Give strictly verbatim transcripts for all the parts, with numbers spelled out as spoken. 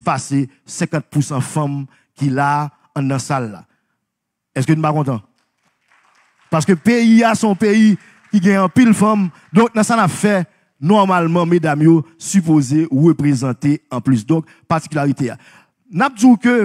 pase senkant pousan fanm ki la a anndan sal la. Èske nou pa kontan? Paske peyi a se yon peyi ki gen anpil fanm. Donk, nan sa n ap fè, nòmalman, medam yo sipoze reprezante anplis. Donk, patikilarite a. N ap di w ke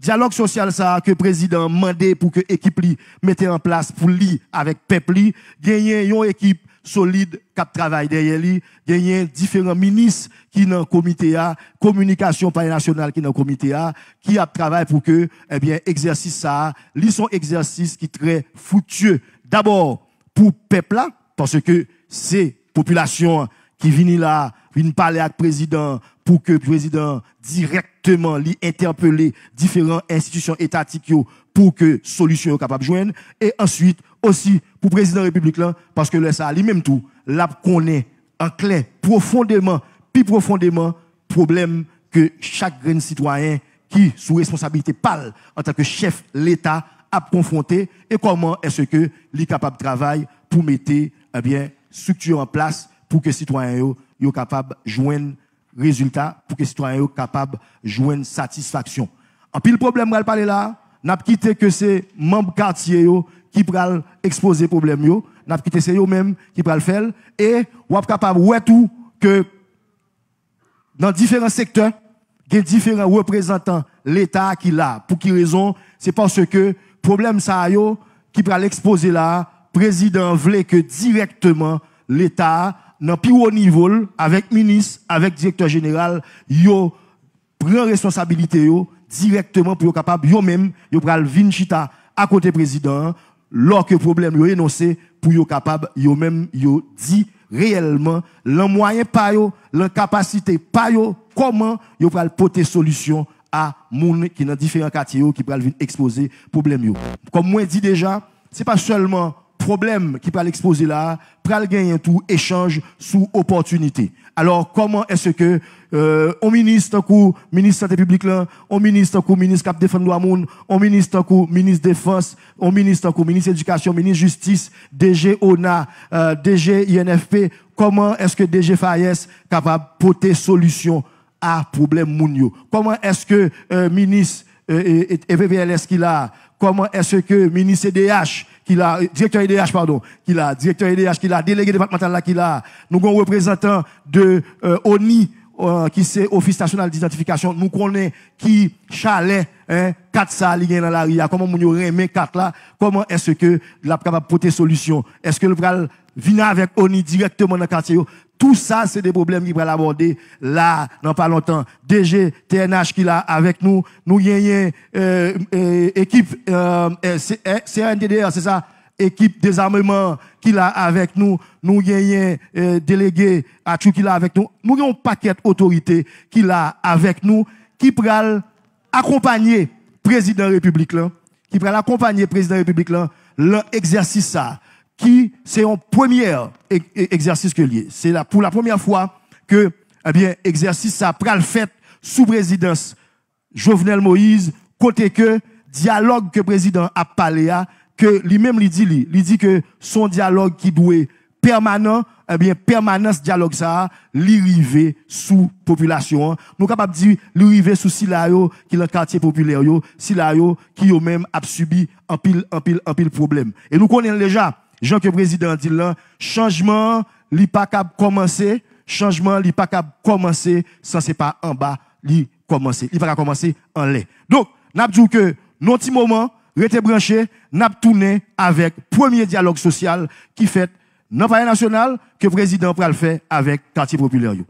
dyalòg sosyal sa a ke prezidan an mande pou ke ekip li mete an plas pou li avèk pèp li, genyen yon ekip solid k ap travay dèyè li, genyen diferan minis ki nan komite a, kominikasyon palè nasyonal ki nan komite a, ki ap travay pou ke, ebyen, egzèsis sa a, li se yon egzèsis ki trè friktye. Dabò, pou pèp la, paske se popilasyon an ki vini la, vin pale ak prezidan an pou ke prezidan an dirèkteman li entèpele diferan enstitisyon etatik yo pou ke solisyon yo kapab jwenn, e answit osi pou prezidan repiblik lan, paske lè sa a li menm tou, l ap konnen an klè, pwofondeman, pi pwofondeman, pwoblèm ke chak grenn sitwayen ki sou responsabilite pa l antanke chèf Leta ap konfwonte, e kòman èske li kapab travay pou mete, ebyen, estrikti an plas pou ke sitwayen yo, yo kapab jwenn rezilta, pou ke sitwayen yo kapab jwenn satisfaksyon. Anpil pwoblèm pral pale la, n ap kite ke se manm katye yo ki pral ekspoze pwoblèm yo, n ap kite se yo menm ki pral fè l, e w ap kapab wè tou ke nan diferan sektè, gen diferan reprezantan Leta ki la. Pou ki rezon? Se paske pwoblèm sa a yo ki pral ekspoze la a, prezidan an vle ke dirèkteman Leta a, nan pi wo nivo l, avèk minis, avèk direktè jeneral, yo pran responsabilite yo dirèkteman pou yo kapab, yo menm, yo pral vin chita akote prezidan an, lòske pwoblèm yo enonse, pou yo kapab, yo menm, yo di reyèlman, lan mwayen pa yo, lan kapasite pa yo, kòman yo pral pote solisyon a moun ki nan diferan katye yo ki pral vin ekspoze pwoblèm yo. Kòm mwen di deja, se pa sèlman pwoblèm ki pral ekspoze la a, pral genyen tou echanj sou opòtinite. Alò, kòman èske, euh, on minis tankou minis sante piblik lan, on minis tankou minis k ap defann dwa moun, on minis tankou minis defans, on minis tankou minis edikasyon, minis jistis, D G ona, euh, D G I N F P, kòman èske D G FAES kapab pote solisyon a pwoblèm moun yo? Kòman èske, euh, minis, euh, e, e, e V P L S ki la a? Kòman èske minis E D H ki la, direktè E D H, padon, ki la, direktè E D H ki la, delege depatmantal la ki la, nou gen yon reprezantan de, euh, oni, euh, ki se Ofis Nasyonal Didentifikasyon, nou konnen ki chalè, en, kat sa a li gen nan lari a, kòman moun yo renmen kat la, kòman èske l ap kapab pote solisyon? Èske l pral vin avèk oni dirèkteman nan katye yo? Tou sa, se de pwoblèm ki pral abòde la, nan pa lontan. D G T N H ki la avèk nou, nou genyen, euh, euh, ekip, euh, euh, C-, euh, C R N T D R, se sa, ekip dezameman ki la avèk nou, nou genyen, euh, delege Atchou ki la avèk nou, nou gen yon pakèt otorite ki la avèk nou, ki pral akonpanye prezidan repiblik lan, ki pral akonpanye prezidan repiblik lan lan egzèsis sa a, ki se yon premyè e-, e-, egzèsis ke l ye. Se la, pou la premyè fwa ke, ebyen, egzèsis sa a pral fèt sou prezidans Jovenel Moïse, kote ke dyalòg ke prezidan an ap pale a, ke li menm li di li, li di ke se yon dyalòg ki dwe pèmanan, ebyen, pèmanans dyalòg sa a, li rive sou popilasyon an. Nou kapab di, li rive sou sila yo ki lan katye popilè yo, sila yo ki yo menm ap sibi anpil, anpil, anpil pwoblèm. E nou konnen l deja, jan ke prezidan an di l lan, chanjman an, li pa kab kòmanse, chanjman an, li pa kab kòmanse san se pa anba li kòmanse. Li pa ka kòmanse anlè. Donk, n ap di w ke nan yon ti moman, rete branche, n ap tounen avèk premye dyalòg sosyal ki fèt nan Palè Nasyonal ke prezidan an pral fè avèk katye popilè yo.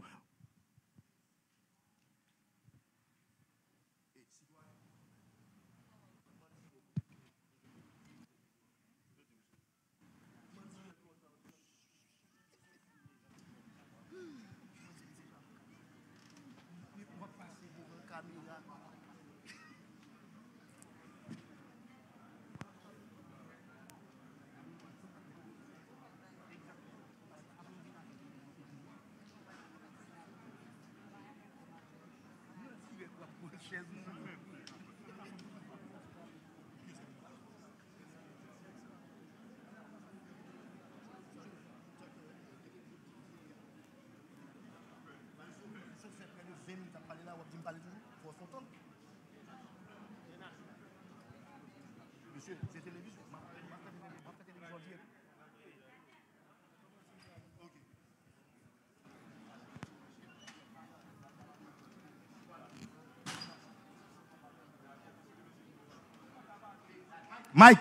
Mike.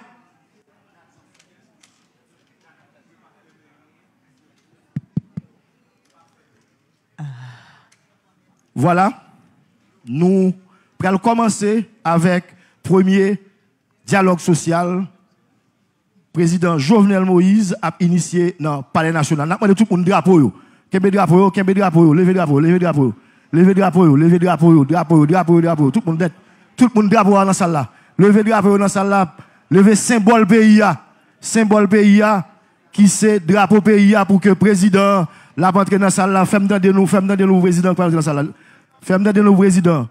Vwala. Nou pral kòmanse avèk premye dyalòg sosyal Prezidan Jovenel Moïse ap inisye nan Palè Nasyonal. N ap mande tout moun drapo yo. Kenbe drapo yo, kenbe drapo yo, leve drapo yo, leve drapo yo. Leve drapo yo, leve drapo yo, drapo yo, drapo yo, drapo yo. Tout moun nèt. Tout moun drapo a nan sal la. Leve drapo yo nan sal la. Leve senbòl peyi a. Senbòl peyi a, ki se drapo peyi a pou ke prezidan l ap antre nan sal la. Fè m tande nou, fè m tande nou, prezidan k pral antre nan sal la. Fè m tande nou, prezidan.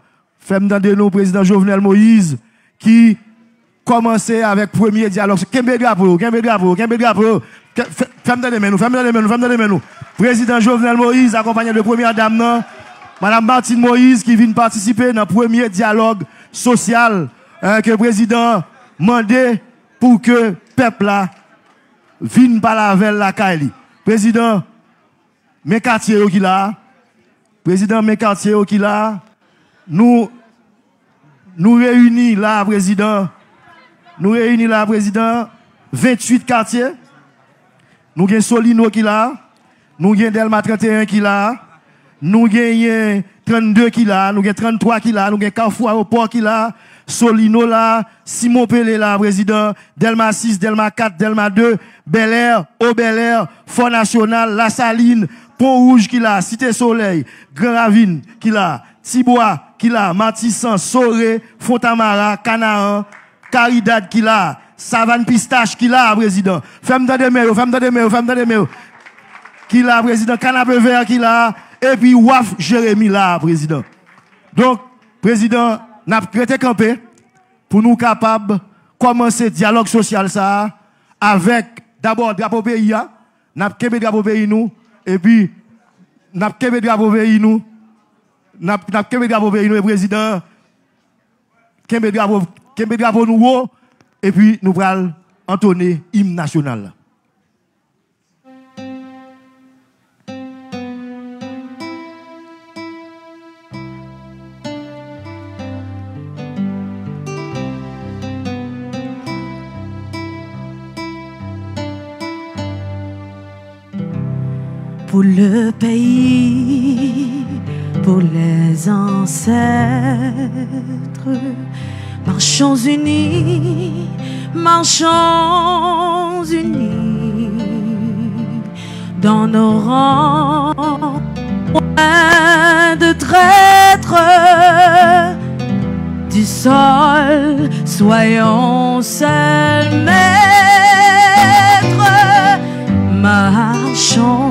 Fè m tande nou, prezidan Jovenel Moïse, ki kòmanse avèk premye dyalòg. Kenbe drapo yo, kenbe drapo yo, kenbe drapo yo. Ke- Fè, fè m tande men nou, fè m tande men nou, fè m tande men nou. Prezidan Jovenel Moïse, akonpanye de premyè dam nan, Madam Martine Moïse, ki vin patisipe nan premye dyalòg sosyal, eh, ke prezidan mande pou ke pèp la vin pale avè l lakay li. Prezidan, men katye yo ki la a. Prezidan, men katye yo ki la a. Nou, nou reyini la a, prezidan. Nou reyini la a, prezidan. Venntuit katye. Nou gen Solino ki la a. Nou gen Dèlma trannteyen ki la a. Nou genyen trannde ki la a. Nou gen tranntwa ki la a. Nou gen Kafou Ayewopò ki la a. Solino la a. Simon Pele la a, prezidan. Dèlma sis, Dèlma kat, Dèlma de, Bèlè, O Bèlè, Fò Nasyonal, Lasalin, Pon Wouj ki la, Site Solèy, Gran Ravin ki la, Tibwa ki la, Matisan, Sore, Fontamara, Kanaran, Karidad ki la, Savann Pistach ki la, prezidan. Fè m tande men yo, fè m tande men yo, fè m tande men yo. Ki la, prezidan. Kanapevè ki la, epi Waf Jeremi la, prezidan. Donk, prezidan, n ap rete kanpe pou nou kapab kòmanse dyalòg sosyal sa a avèk dabò drapo peyi a. N ap kenbe drapo peyi nou, epi n ap kenbe drapo peyi nou, n ap, n ap kenbe drapo peyi nou, e prezidan, kenbe drapo, kenbe drapo nou wo, epi nou pral antone im nasyonal la. Pour le pays, pour les ancêtres, marchons unis, marchons unis. Dans nos rangs, point de traître, du sol, soyons seuls maîtres. Marchons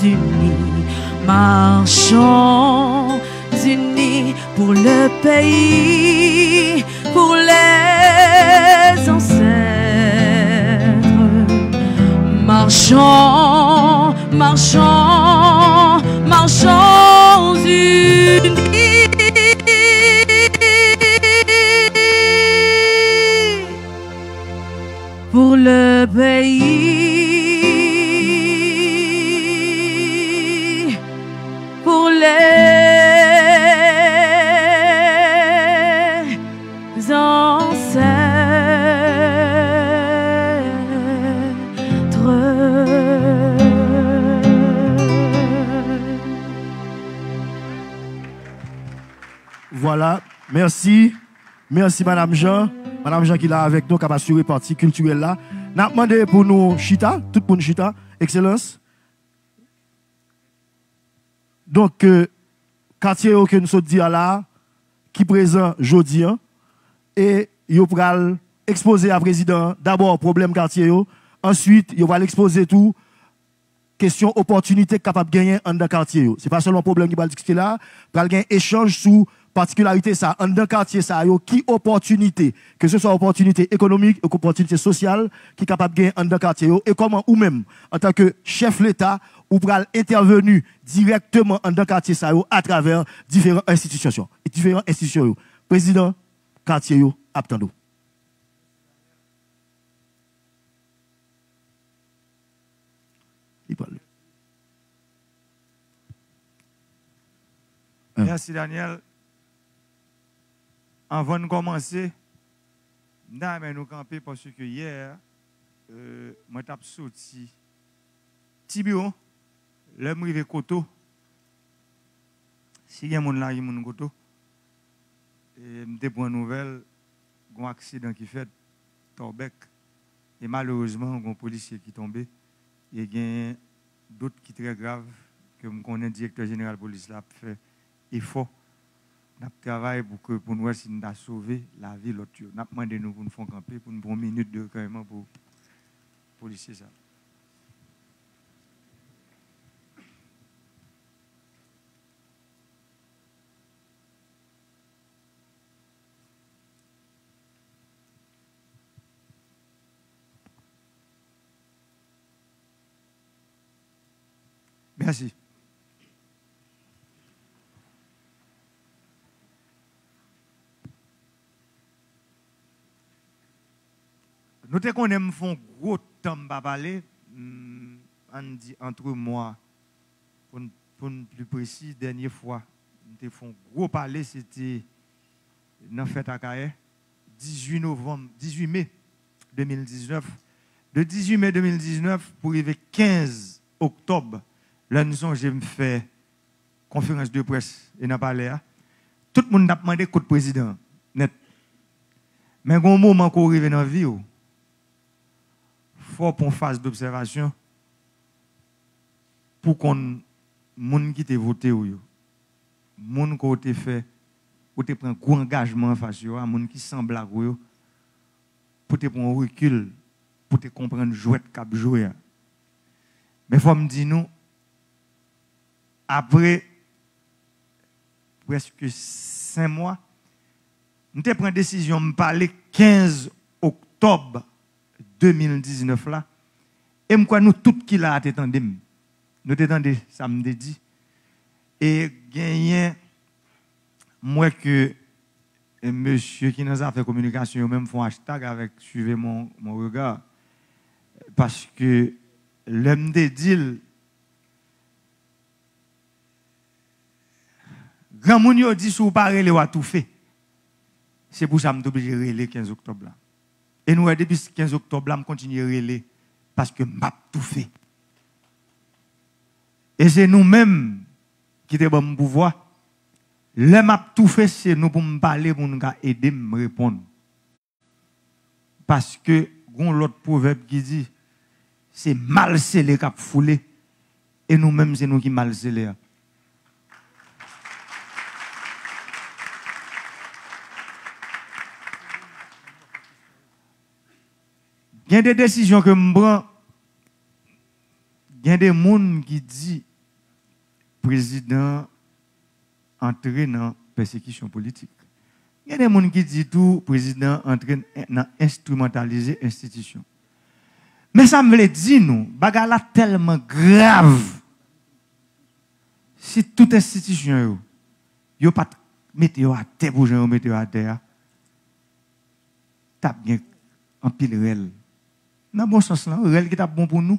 unis, marchons unis pour le pays, pour les ancêtres. Marchons, marchons, marchons unis pour le pays, pour les ancêtres. Vwala, mèsi. Mèsi, Madam Jean. Madam Jean ki la avèk nou, k ap asire pati kiltirèl la. N ap mande pou nou chita, tout moun chita. Ekselans. Donk, eh, katye yo ke nou sot di a la, ki prezan jodi a, e yo pral ekspoze a prezidan an, dabò, pwoblèm katye yo, answit, yo pral ekspoze tou kesyon opòtinite k kapab genyen anndan katye yo. Se pa sèlman pwoblèm ki pral diskite la, pral gen echanj sou patikilarite sa anndan katye sa yo, ki opòtinite, ke se swa opòtinite ekonomik, opòtinite sosyal, ki kapab gen anndan katye yo, e kòman ou menm, antanke chèf Leta, ou pral entèveni dirèkteman anndan katye sa yo atravè diferan enstitisyon, diferan enstitisyon yo. Prezidan, katye yo ap tande w. Li pral. Mèsi, Daniel. Anvan n kòmanse, m ta renmen nou kanpe paske yè, euh, mwen t ap soti Tibiwon, lè m rive Koto, si gen moun la ki moun Koto, e m te pran nouvèl, gen yon aksidan ki fèt, Tòbèk, e malerezman, gen yon polisye ki tonbe, e gen dòt ki trè grav, ke m konnen direktè jeneral polis la ap fè efò. N ap travay pou ke, pou n wè si n ta sove lavi lòt yo. N ap mande nou pou n fè yon kanpe, pou n pran yon minit de rekèyman pou polisye sa. Mèsi. Nou te konnen m fè yon gwo tan m pa pale, m, ann di antre mwa, pou n, pou n pli presi, dènye fwa m te fè yon gwo pale, se te nan fèt Akayè, dizuit novanm, dizuit me de mil diznèf. De dizuit me de mil diznèf pou rive kenz oktòb, lè n sonje m fè konferans de près e nan palè a, tout moun t ap mande kot prezidan an, nèt. Men gen yon moman ke w rive nan vi w, fò w pran yon faz dobsèvasyon pou w konn moun ki te vote w yo, moun ke w te fè, ou te pran gwo angajman anfas yo a, moun ki sanble ak ou yo, pou w te pran yon rekil, pou w te konprann jwèt k ap jwe a. Men fò m di nou, apre prèske senk mwa, m te pran desizyon m pale kenz oktòb de mil diznèf la, e m kwè nou tout ki la a te tande m. Nou te tande sa m te di. E genyen, m wè ke, e, mesye ki nan zafè kominikasyon yo menm fè yon hashtag avèk suivez mon, mon regard. Paske lè m te di l, granmoun yo di si w pa rele w a toufe. Se pou sa m t oblije rele kenz oktòb la. E nou wè depi kenz oktòb la m kontinye rele paske m p ap toufe. E se nou menm ki te ban m pouvwa. Lè m ap toufe, se nou pou m pale pou nou ka ede m reponn. Paske gen yon lòt pwovèb ki di, se mal sele k ap foule, e nou menm se nou ki mal sele a. Gen de desizyon ke m pran, gen de moun ki di prezidan an antre nan pèsekisyon politik. Gen de moun ki di tou prezidan an antre nan enstrimantalize enstitisyon. Men sa m vle di nou, bagay la tèlman grav. Si tout enstitisyon yo, yo pa t mete yo atè pou jan yo mete yo atè a, t ap gen anpil rèl. Nan bon sans lan, rèl ki t ap bon pou nou.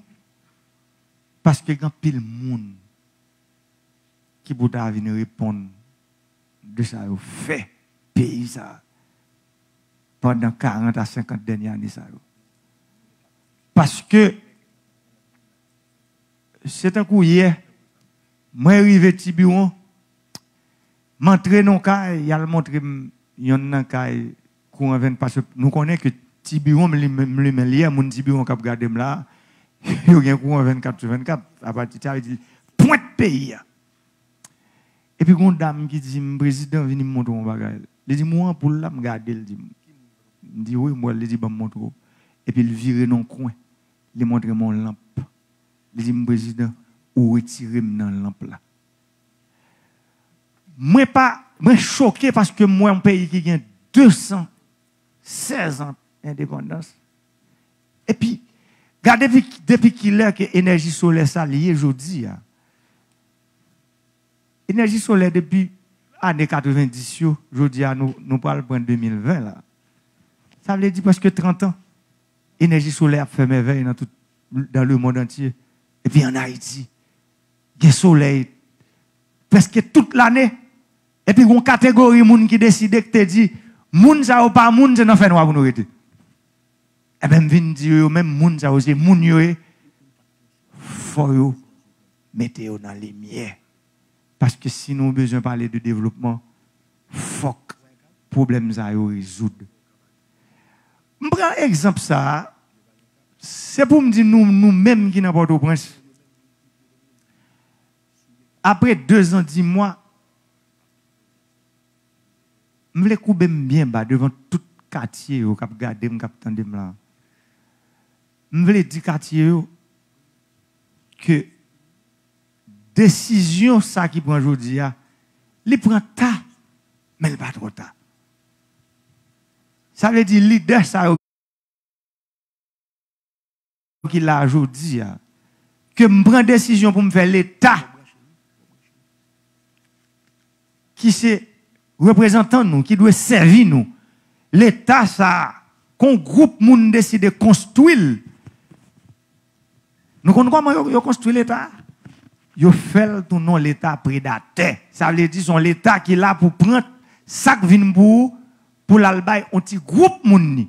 Paske gen anpil moun ki pou ta vin reponn de sa yo fè peyi sa a pandan karant a senkant dènye ane sa yo. Paske se tankou yè, mwen rive Tibiwon, m antre nan yon kay, y al montre m yonn nan kay kouran vennkat, paske nou konnen ke Tibiwon, m li-, m limen l yè, moun Tibiwon k ap gade m la, yo gen kouran vennkat sou vennkat. Apati sa vle di pwent peyi a. Epi gen yon dam ki di m, prezidan, vini m montre w yon bagay. Li di m, ou anpoul la? M gade l, di m. M di, wi, m wè l. Li di, ban m montre w. Epi l vire nan yon kwen. Li montre m yon lanp. Li di m, prezidan, ou retire m nan lanp la. Mwen pa Mwen choke paske m wè yon peyi ki gen de san sèz an endepandans. Epi, gade depi, depi kilè ke enèji solè sa li ye jodi a. Enèji solè depi ane katrevenndis yo, jodi a nou, nou pral pran de mil ven la. Sa vle di prèske trant an. Enèji solè ap fè mèvèy nan tout, dans le monde entier. Epi an Ayiti, gen solèy prèske tout lane. Epi gon kategori moun ki deside ki te di, moun sa yo pa moun, se nan fènwa pou nou rete. Ebyen, m vin di yo, yo menm moun sa yo, se moun yo ye. Fò yo mete yo nan limyè. Paske si nou bezwen pale de devlopman, fòk pwoblèm sa yo rezoud. M pran egzanp sa a, se pou m di nou, nou menm ki nan Pòtoprens, apre de zan, di mwa, m vle koube m byen ba devan tout katye yo k ap gade m, k ap tande m la. M vle di katye yo ke desizyon sa ki pran jodi a, li pran ta, men l pa twò ta. Sa vle di lidè sa yo ki la jodi a, ke m pran desizyon pou m fè Leta ki se reprezantan nou, ki dwe sèvi nou. Leta sa a, kon gwoup moun deside konstwi l. Nou konn kòman yo, yo konstwi Leta a? Yo fè l tou non Leta predatè. Sa vle di se yon Leta ki la pou pran sa k vin pou ou, pou l al bay yon ti gwoup moun ni.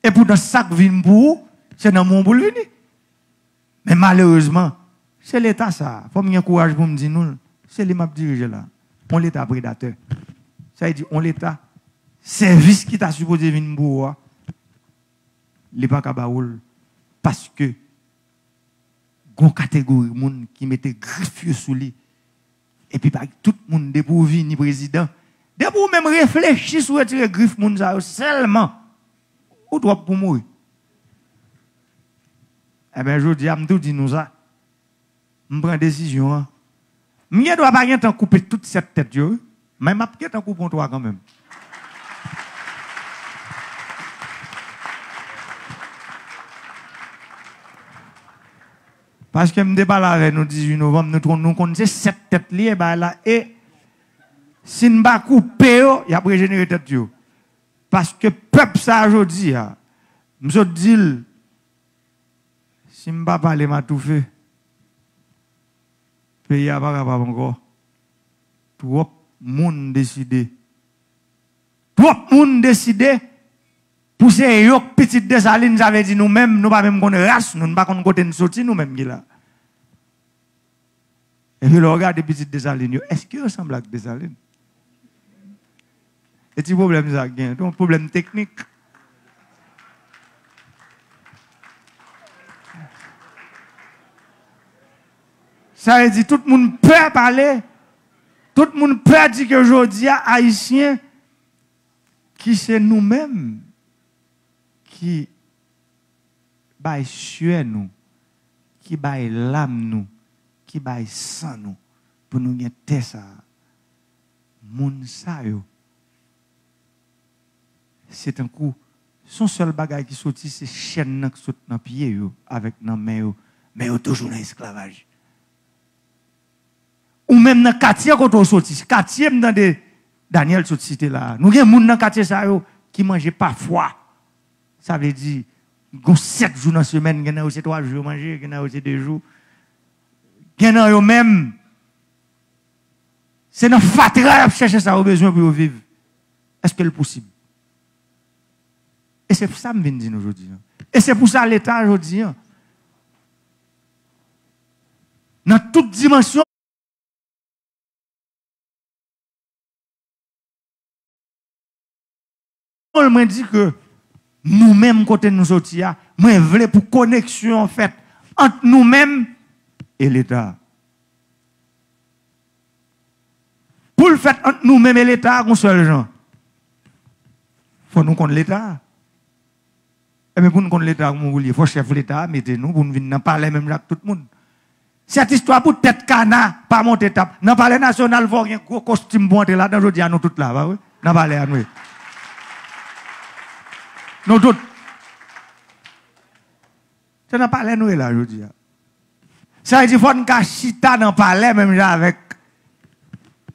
Epoutan sa k vin pou ou, se nan men w pou l vini. Men malerezman, se Leta sa a, fò m gen kouraj pou m di nou l, se li m ap dirije la. Yon Leta predatè. Sa vle di, yon Leta, sèvis ki ta sipoze vin pou ou a, li pa ka ba ou l, paske gon kategori moun ki mete grif yo sou li. Epi pa tout moun, depi w vini prezidan, depi w menm reflechi sou retire grif moun sa yo sèlman, ou twòp pou mouri. Ebyen, jodi a, m tou di nou sa. M pran desizyon an. M gen dwa pa gen tan koupe tout sèt tèt yo, wi. Men m ap gen tan koupe yon twa kanmenm. Paske m te pale avè nou dizuit novanm, nou, tron-, nou konn se sèt tèt li ye, bagay la. E si n pa koupe yo, y ap rejenere tèt yo. Paske pèp sa a jodi a, m sot di l, si m pa pale, m a toufe. Peyi a pa kapab ankò. Twòp moun deside. Twòp moun deside pou se yo k pitit Desalin, sa vle di nou menm, nou pa menm konn ras nou, nou pa konn kote n soti, nou menm ki la. Epi lè w gade pitit Desalin yo, èske yo sanble ak Desalin? E ti pwoblèm sa k gen, se yon pwoblèm teknik. Sa vle di tout moun pè pale, tout moun pè di ke jodi a, Ayisyen, ki se nou menm ki bay syè nou, ki bay lam nou, ki bay san nou pou nou gen tè sa a. Moun sa yo, se tankou, se yon sèl bagay ki soti, se chèn nan k sot nan pye yo avèk nan men yo, men yo toujou nan esklavaj. Ou menm nan katye kote w soti, katye m tande Daniel sot site la a, nou gen moun nan katye sa yo ki manje pafwa. Sa vle di, gon sèt jou nan semèn, gen nan yo se twa jou yo manje, gen nan yo se de jou. Gen nan yo menm, se nan fatra y ap chèche sa yo bezwen pou yo viv. Èske l posib? E se sa m vin di nou jodi a. E se pou sa Leta jodi a, nan tout dimansyon, mwen di ke nou menm kote nou soti a, mwen vle pou koneksyon an fèt ant nou menm e Leta. Pou l fèt ant nou menm e Leta a, gon sèl jan. Fò nou konn Leta a. Ebyen, pou n konn Leta a, kòman pou l ye? Fò chèf Leta a mete nou pou n vin nan palè menm jan ak tout moun. Sèt istwa pou tèt kana pa monte tap. Nan Palè Nasyonal, fò w gen gwo kostim pou antre ladan. Jodi a, nou tout la, pa vre? Nan palè a, nou ye. Nou tout. Se nan palè nou ye la, jodi a. Sa vle di, fò n ka chita nan palè, menm jan avèk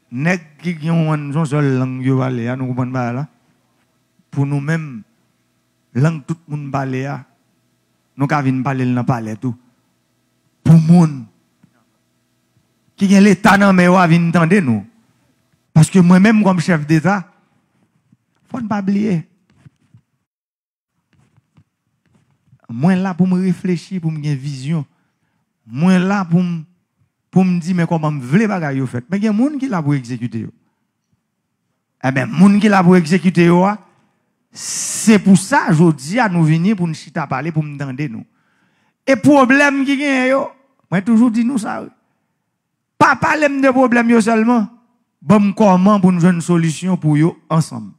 nèg ki gen yon, yon sèl lang yo pale a, nou konprann bagay la? Pou nou menm, lang tout moun pale a, nou ka vin pale l nan palè tou. Pou moun ki gen Leta nan men yo a vin tande nou. Paske mwen menm, kòm chèf deta, fò n pa bliye. Mwen la pou m reflechi, pou m gen vizyon. Mwen la pou m, pou m di, men kòman m vle bagay yo fèt. Men gen moun ki la pou egzekite yo. Enben, moun ki la pou egzekite yo a, se pou sa, jodi a, nou vini pou n chita pale, pou m tande nou. E pwoblèm ki genyen yo, mwen toujou di nou sa, wi. Pa pale m de pwoblèm yo sèlman. Ban m kòman pou n jwenn solisyon pou yo ansanm.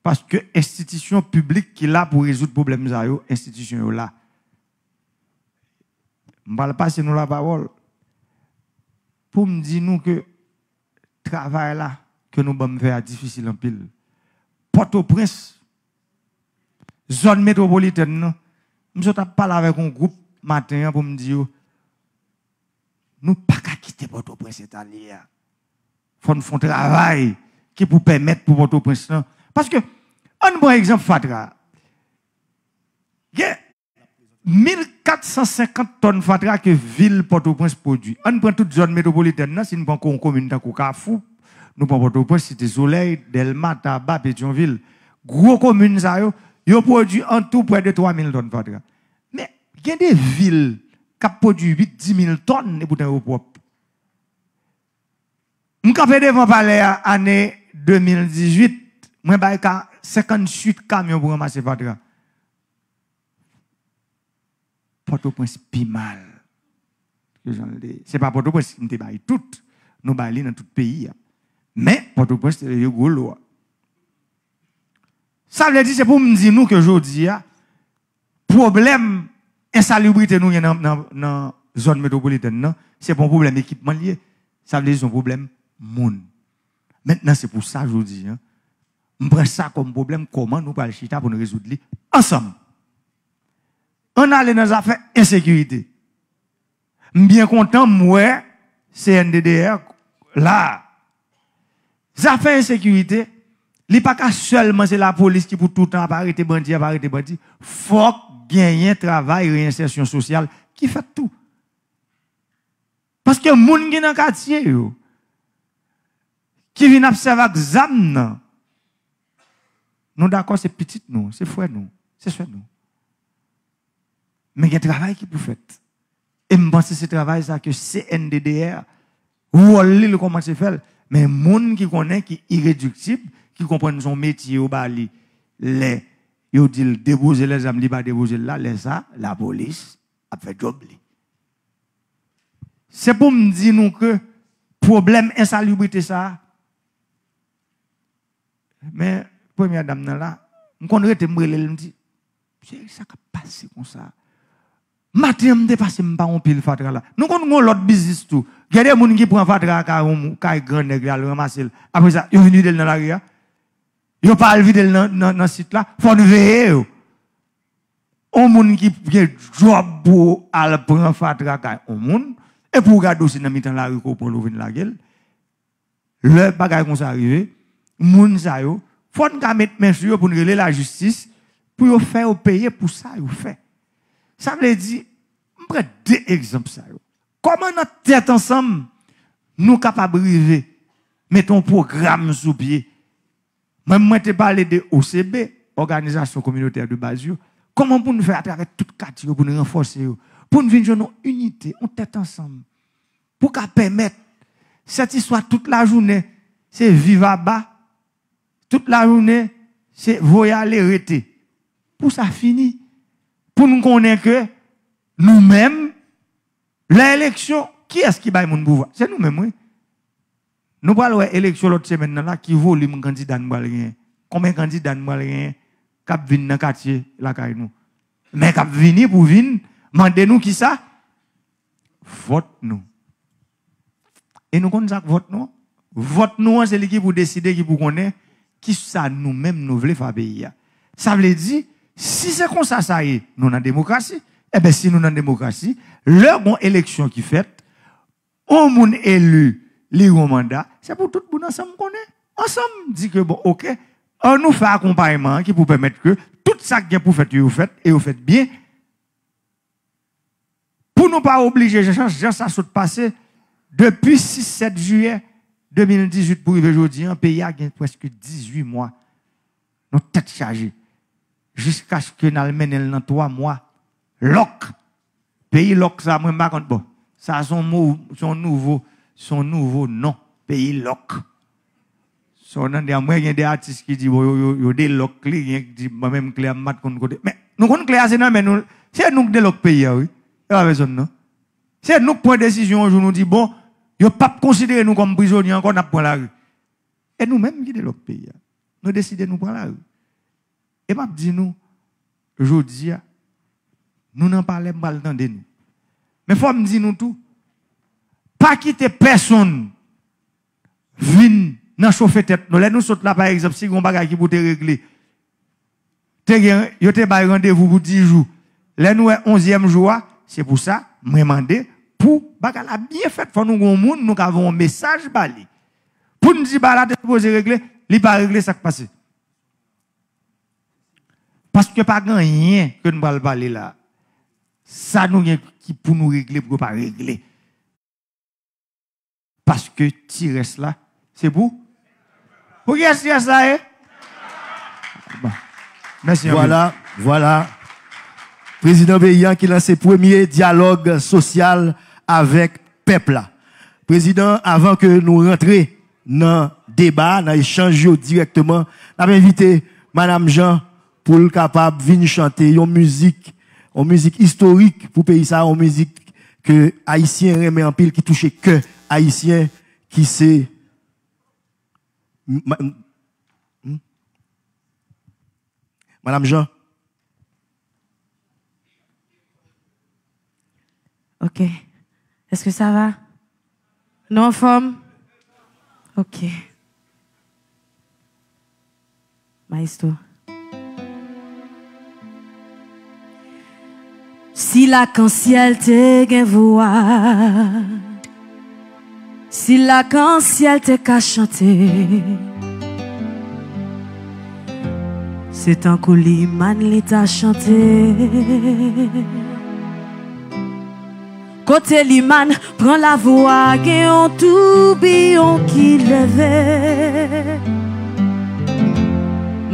Paske enstitisyon piblik ki la pou rezoud pwoblèm sa yo, enstitisyon yo la. M pral pase nou lapawòl pou m di nou ke travay la ke nou ban m fè a difisil anpil. Pòtoprens, zòn metwopolitèn nan, m sot ap pale avèk yon gwoup maten an pou m di yo, nou pa ka kite Pòtoprens eta l ye a. Fò n fè yon travay ki pou pèmèt pou Pòtoprens lan. Paske, ann pran egzanp fatra. Gen mil kat san senkant tòn fatra ke vil Pòtoprens pwodui. Ann pran tout zòn metwopolitèn nan, si n pran yon komin tankou Kafou, nou pran Pòtoprens, Site Solèy, Dèlma, Taba, Petyonvil. Gwo komin sa yo, yo pwodui an tou prè de twa mil tòn fatra. Men, gen de vil k ap pwodui uit, dis mil tòn, e poutan yo pwòp. M kanpe devan palè a ane de mil dizuit, mwen bay ka senkantuit kamyon pou ranmase fatra. Pòtoprens pi mal ke jan l te ye. Se pa Pòtoprens, m te bay tout. Nou bay li nan tout peyi a. Men, Pòtoprens te leve gwo lo a. Sa vle di, se pou m di nou ke jodi a, pwoblèm ensalibrite nou gen nan, nan, nan zòn metwopolitèn nan, se pa yon pwoblèm ekipman l ye. Sa vle di, se yon pwoblèm moun. Mentnan, se pou sa, jodi a, m pran sa kòm pwoblèm, kòman nou pral chita pou n rezoud li ansanm. Ann ale nan zafè ensekirite. M byen kontan, m wè C N D D R la. Zafè ensekirite, li pa ka sèlman se lapolis ki pou toutan ap arete bandi, ap arete bandi. Fòk genyen travay reyensèsyon sosyal ki fèt tou. Paske moun ki nan katye yo, ki vin ap sèvi ak zam nan, nou dakò se pitit nou, se frè nou, se sè nou. Men gen travay ki pou fèt. E m panse se travay sa ke C N D D R, wòl li, li kòmanse fè l. Men moun ki konnen, ki irediktib, ki konprann se yon metye yo ba li, lè yo di l depoze lèzam, li pa depoze l la, lè sa, lapolis ap fè djòb li. Se pou m di nou ke pwoblèm ensalibrite sa a, men premyè dam nan la, m konn rete m rele l, m di, "Cheri, sa k ap pase konsa?" Maten an, m te pase, m pa yon pil fatra la. Nou konn gon lòt biznis tou. Gen de moun ki pran fatra a kay yon mou-, kay gran nèg la, al ranmase l. Apre sa, yo vin vide l nan lari a. Yo pa al vide l nan, nan, nan sit la. Fò n veye yo. On moun ki gen djòb pou al pran fatra kay on moun, epi w gade w se nan mitan lari ke w pran l, ou vin lage l. Lè bagay konsa rive, moun sa yo, fò n ka met men sou yo pou n rele lajistis, pou yo fè yo peye pou sa yo fè. Sa vle di, m pran de egzanp sa yo. Kòman nan tèt ansanm nou kapab rive mete yon pwogram sou pye? Mwen, mwen te pale de O C B, Òganizasyon Kominotè de Baz yo. Kòman pou n fè atravè tout katye yo, pou n ranfòse yo, pou n vin jwenn yon inite, yon tèt ansanm, pou ka pèmèt sèt istwa tout lajounen, se viv aba, tout lajounen, se voye ale rete. Pou sa fini. Pou n konnen ke nou menm, lè eleksyon, kiyès ki bay moun pouvwa? Se nou menm, wi. Nou pral wè eleksyon lòt semèn nan la, ki volim kandida n pral genyen. Konbyen kandida n pral genyen k ap vin nan katye lakay nou? Men k ap vini pou vin mande nou kisa? vòt nou. E nou konn sa k vòt nou an? Vòt nou an, se li ki pou deside, ki pou konnen kisa nou menm nou vle fè a peyi a. Sa vle di, si se konsa sa ye, nou nan demokrasi, enben si nou nan demokrasi, lè gon eleksyon ki fèt, yon moun eli, li gon manda, se pou tout moun ansanm konnen. Ansanm, di ke bon, oke, ann nou fè akonpayman an ki pou pèmèt ke tout sa k gen pou fèt yo, yo fèt, e yo fèt byen. Pou nou pa oblije, jan, jan sa sot pase, depi sis sèt jiyè de mil dizuit pou rive jodi an, peyi a gen prèske dizuit mwa. Nou tèt chaje. Jiskaske n al mennen l nan twa mwa. Lòk. Peyi lòk sa, mwen m pa konn, bon. Sa se yon mo, se yon nouvo, se yon nouvo non. Peyi lòk. Sa w tande a, mwen gen de atis ki di, bon, yo, yo, yo delòk li, gen ki di, mwen menm klè a, m pa t konn kote. Men, nou konn klè a, se nan men nou, se nou k delòk peyi a, wi. E pa pèsonn, non. Se nou k pran desizyon yon jou, nou di, bon, yo p ap konsidere nou kòm prizonye ankò, n ap pran lari. E nou menm ki delòk peyi a. Nou deside nou pran lari. E m ap di nou, jodi a, nou nan palè, m pral tande nou. Men fò m di nou tou, pa kite pèsonn vin nan chofe tèt nou. Lè nou sot la, pa egzanp, si gen yon bagay ki pou te regle, te gen, yo te bay randevou pou dis jou. Lè nou wè onzyèm jou a, se pou sa, mwen mande pou bagay la byen fèt. Fò nou gen yon moun, nou ka voye yon mesaj ba li. Pou n di bagay la te sipoze regle, li pa regle, sa k pase? Paske pa gen anyen ke n pral pale la. Sa nou gen ki pou nou regle, pou yo pa regle. Paske ti rès la, se pou. Pou kiyès ti rès la ye? Bon. Mèsi anpil. Vwala, vwala. Prezidan peyi a ki lanse premye dyalòg sosyal avèk pèp la. Prezidan, avan ke nou rantre nan deba, nan echanj yo dirèkteman, n ap envite Madam Jean pou l kapab vin chante yon mizik, yon mizik istorik pou peyi sa, yon mizik ke Ayisyen renmen anpil, ki touche kè Ayisyen, ki se M-, ma-, m-, hmm? Madam Jean. Ok. Est-ce que ça va? Nou anfòm? Ok. Maestro. Si lakansyèl te gen vwa, si lakansyèl te ka chante, se tankou Limann li ta chante. Kote Limann pran lavwa, gen yon toubiyon ki leve.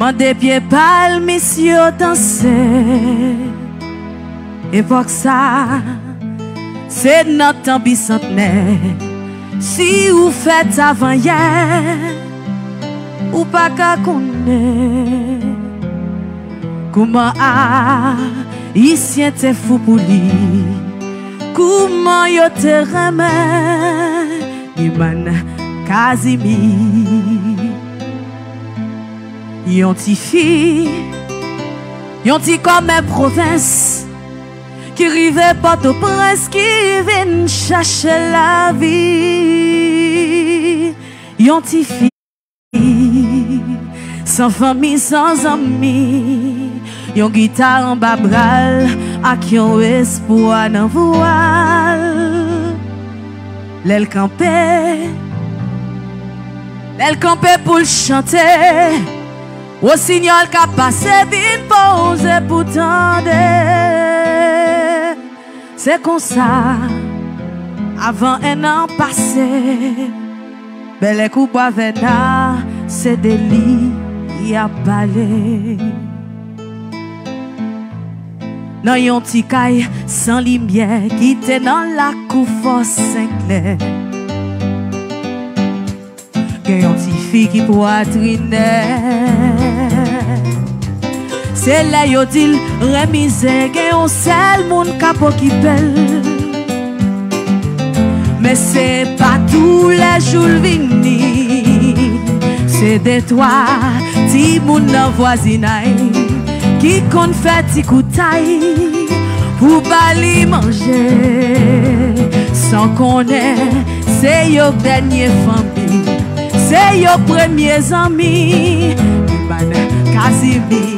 Mande pye palmis yo danse. Epòk sa, se nan tan bisantnè. Si ou fèt avan yè, ou pa ka konnen kouman Ayisyen te fou pou li, kouman yo te renmen Limann Kazimi. Yon tifi, yon ti kòmè pwovens ki rive Pòtoprens, ki vin chache lavi. Yon tifi san fanmi, san zanmi, yon gita anba bra l ak yon espwa nan vwa l. Lè l kanpe, lè l kanpe pou l chante, wosinyòl k ap pase vin poze pou tande. Se konsa, avan enn an pase, bèlè kou bwa vèna, se de li y ap pale. Nan yon ti kay san limyè ki te nan lakou Fò Senklè, gen yon tifi ki pwatrinè. Se lè yo di l renmize, gen yon sèl moun k ap okipe l. Men se pa toulèjou l vini. Se de twa timoun nan vwazinay ki konn fè ti koutay Ou ba li manje san konnen se yo dènye fanmi, se yo premye zanmi. Iman Kazimi,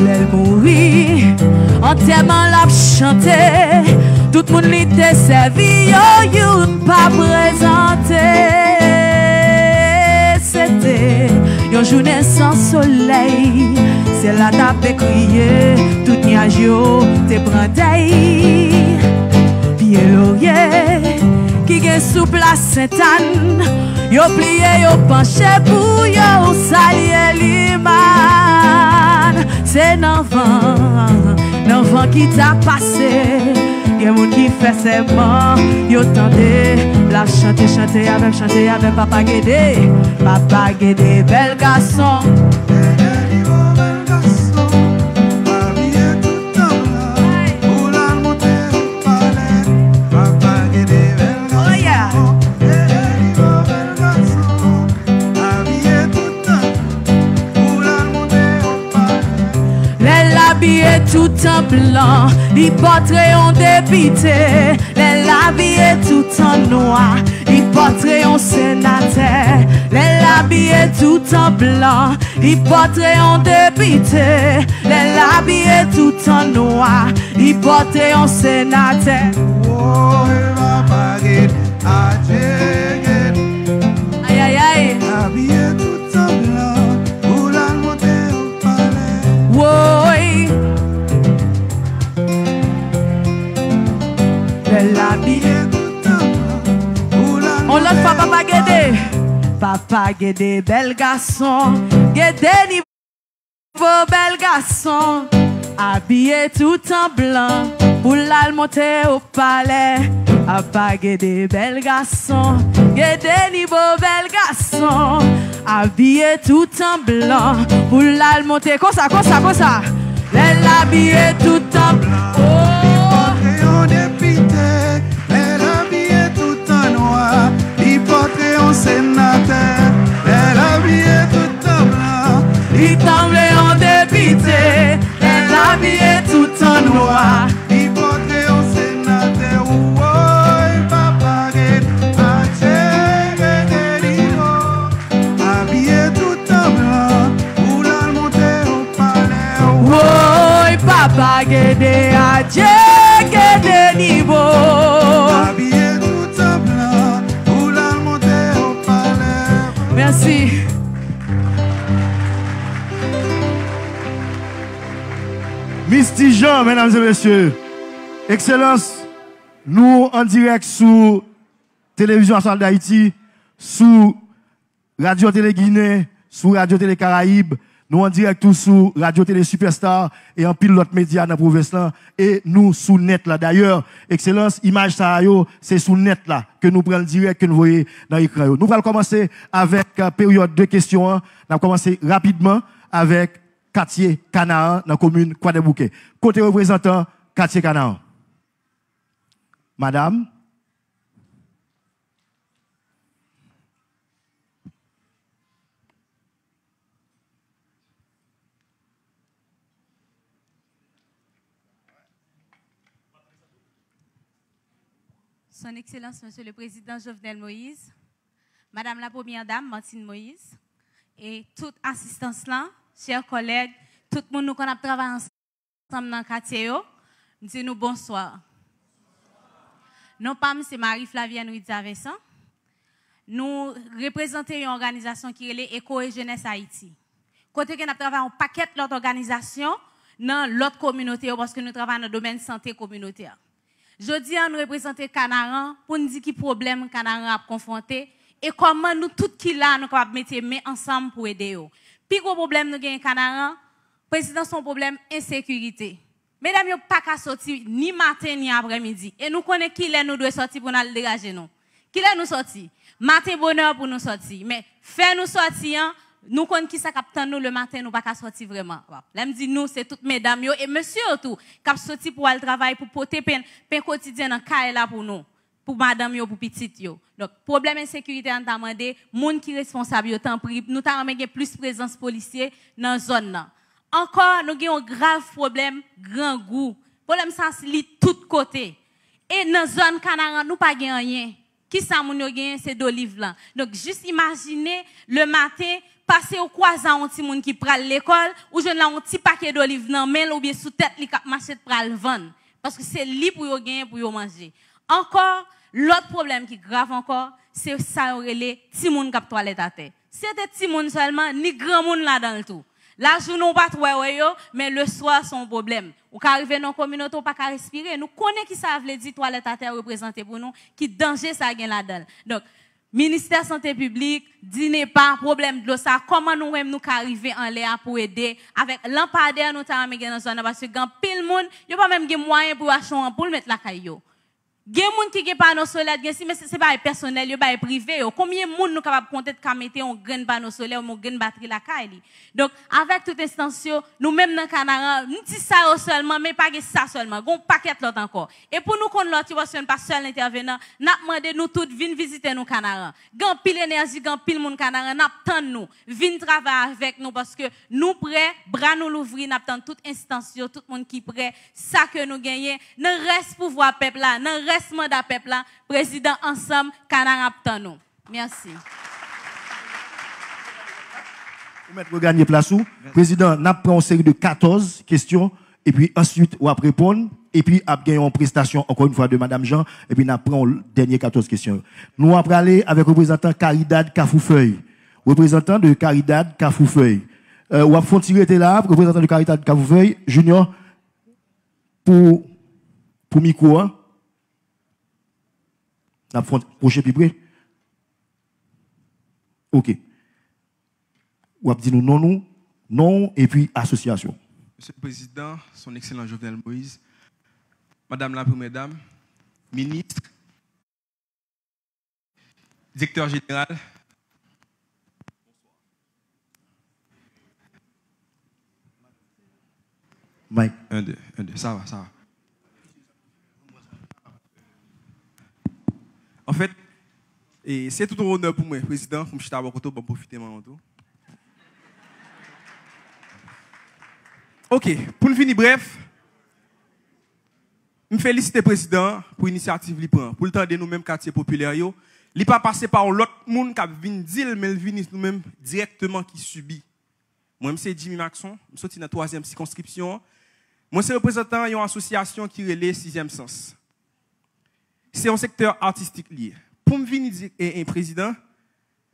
lè l mouri, antèman l ap chante. Tout moun li te sèvi yo, youn pa prezante. Se te yon jounen san solèy. Syèl la t ap dekriye, tout nyaj yo te pran dèy. Pye lorye ki gen sou plas Sentàn, yo pliye, yo panche pou yo salye Limann. Se nan van, nan van ki t ap pase. Gen moun ki fè sèman, yo tande l ap chante, chante avè m, chante avè m, Papa Gede, Papa Gede, bèl gason. Gede Nivo, bèl gason, abiye tout an blan, pou l al monte o palè. Papa Gede, bèl gason. Oh, yeah. Gede Nivo, bèl gason, abiye tout an blan, pou l al monte o palè. Lè l abiye tout an blan, li pòtre yon depite. Lè l abiye tout an nwa, li pòtre yon senatè. Lè l abiye tout an blan, li pòtre yon depite. Lè l abiye tout an nwa, li pòtre yon senatè. Woy, Papa Gede, adye Gede. Ay, ay, ay. Abiye tout an blan, pou l al monte o palè. Woy. Lè l abiye tout an blan, pou l al monte o palè. On lòt fwa, Papa Gede. Papa Gede, bèl gason. Gede Nivo, bèl gason, abiye tout an blan, pou l al monte o palè. Papa Gede, bèl gason, Gede Nivo, bèl gason, abiye tout an blan, pou l al monte. Konsa, konsa, konsa. Lè l abiye tout an blan. Oh. Li pòtre yon depite. Lè l abiye tout an nwa, li pòtre yon senatè. Lè l abiye tout an blan, li sanble yon depite. Lè l abiye tout an nwa, li pòtre yon senatè. Woy, Papa Gede, adye Gede Nivo. Abiye tout an blan, pou l al monte o palè. Woy, Papa Gede, adye Gede Nivo. Abiye tout an blan, pou l al monte o palè. Mèsi. Misty Jean, medam e mesye. Ekselans, nou an dirèk sou Televizyon Nasyonal d Ayiti, sou Radyo Tele Ginen, sou Radyo Tele Karayib, nou an dirèk tou sou Radyo Tele Superstar e anpil lòt medya nan pwovens lan, e nou sou nèt la. Dayè, Ekselans, imaj sa a yo, se sou nèt la ke nou pran l dirèk, ke n voye nan ekran yo. Nou pral kòmanse avèk, euh, peryòd de kesyon an. N ap kòmanse rapidman avèk katye Kanaran nan komin Kwadèboukè. Kote reprezantan katye Kanaran? Madam? Son Excellence, Monsieur le Président Jovenel Moïse, Madame la Première Dame Martine Moïse, e tout asistans lan, chè kòlèg, tout moun nou konn ap travay ansanm nan katye yo, m di nou bonswa. Non pa m se Marie Flavienne Ridia Vincent. Nou reprezante yon òganizasyon ki rele Echo et Jeunesse Haïti. Kote ke n ap travay yon pakèt lòt òganizasyon nan lòt kominote yo, paske nou travay nan domèn sante kominotè. Jodi a, nou reprezante Kanaran pou n di ki pwoblèm Kanaran ap konfwonte e kòman nou tout ki la, nou kapab mete men ansanm pou ede yo. Pi gwo pwoblèm nou genyen Kanaran, prezidan, se yon pwoblèm ensekirite. Medam yo pa ka soti ni maten ni aprèmidi. E nou konnen kilè nou dwe sòti pou n al degaje nou. Kilè nou sòti? Maten bonè pou nou sòti. Men fè nou sòti an, nou konn kisa k ap tann nou lematen, nou pa ka sòti vrèman. Lè m di nou, se tout medam yo e mesye yo tou k ap soti pou al travay, pou pote pen, pen kotidyen nan kay la pou nou, pou madanm yo, pou pitit yo. Donk, pwoblèm ensekirite a, n ta mande moun ki responsab yo, tanpri, nou ta renmen gen plis prezans polisye nan zòn nan. Ankò, nou gen yon grav pwoblèm, grangou. Pwoblèm sa, li tout kote. E nan zòn Kanaran, nou pa gen anyen. Kisa moun yo genyen? Se doliv lan. Donk, jis imajine, le maten, pase ou kwaze a yon timoun ki pral lekòl, ou jwenn la yon ti pake doliv nan men l oubyen sou tèt li k ap mache pral vann. Paske se li pou yo genyen pou yo manje. Ankò, lòt pwoblèm ki grav ankò, se sa yo rele timoun k ap twalèt atè. Se te timoun sèlman, ni granmoun ladan l tou. Lajounen w pa twò wè yo, men leswa se yon pwoblèm. Ou ka rive nan yon kominote, ou pa ka respire. Nou konnen ki sa vle di twalèt atè reprezante pou nou, ki danje sa gen ladan l. Donk, Ministè Sante Piblik, DINEPA, pwoblèm dlo sa, kòman nou menm nou ka rive anlè a pou ede avèk lanpadè nou ta renmen gen nan zòn nan, paske gen anpil moun, yo pa menm gen mwayen pou yo achte yon anpoul met lakay yo. Gen moun ki gen pano solè, gen si, men se, se bagay pèsonèl yo, bagay prive yo. Konbyen moun nou kapab konte k ka mete yon grenn pano solè oubyen yon grenn batri lakay li? Donk, avèk tout enstans yo, nou menm nan Kanaran, m di sa yo sèlman, men pa gen sa sèlman, gen yon pakèt lòt ankò. E pou nou konn lòt yo, paske n pa sèl entèvenan, n ap mande nou tout vin vizite nou Kanaran. Gen anpil enèji, gen anpil moun Kanaran, n ap tann nou. Vin travay avèk nou, paske nou prè, bra nou louvri, n ap tann tout enstans yo, tout moun ki prè, sa ke nou genyen, nan rès pouvwa pèp la, nan rès manda pèp la, prezidan ansanm, Kanaran ap tann ou. Mèsi. Ou mèt reganye plas ou. Prezidan, n ap pran yon seri de katòz kesyon, epi answit w ap reponn, epi ap gen yon prestasyon, ankò yon fwa, de Madam Jean, epi n ap pran yon dènye katòz kesyon yo. Nou ap prale avèk reprezantan Caridad Kafoufèy. Reprezantan de Caridad Kafoufèy. Euh, w ap fè yon ti rete la, reprezantan de Caridad Kafoufèy, Junior, pou, pou mikwo a. N ap fè yon pwoche pi pre. Ok. W ap di nou non nou, non w epi asosyasyon w. Mesye le Prezidan, Son Ekselans Jovenel Moïse, Madam la Premyè Dam, Minis, Direktè Jeneral, Mike. Un, deux, un, deux. Sa va, sa va. Anfèt, e, se tout yon onè pou mwen, Prezidan, pou m chita bò kote w, ban m pwofite manman w tou. Ok, pou n vini brèf, m felisite Prezidan an pou inisyativ li pran, pou l tande nou menm katye popilè yo. Li pa pase pa yon lòt moun k ap vin di l, men l vini nou menm dirèkteman ki sibi. Mwen, m se Jimmy Maxon, m soti nan twazyèm sikonskripsyon an. Mwen se reprezantan yon asosyasyon ki rele Sizyèm Sans. Se yon sektè atistik li ye. Pou m vini di, e, e, prezidan,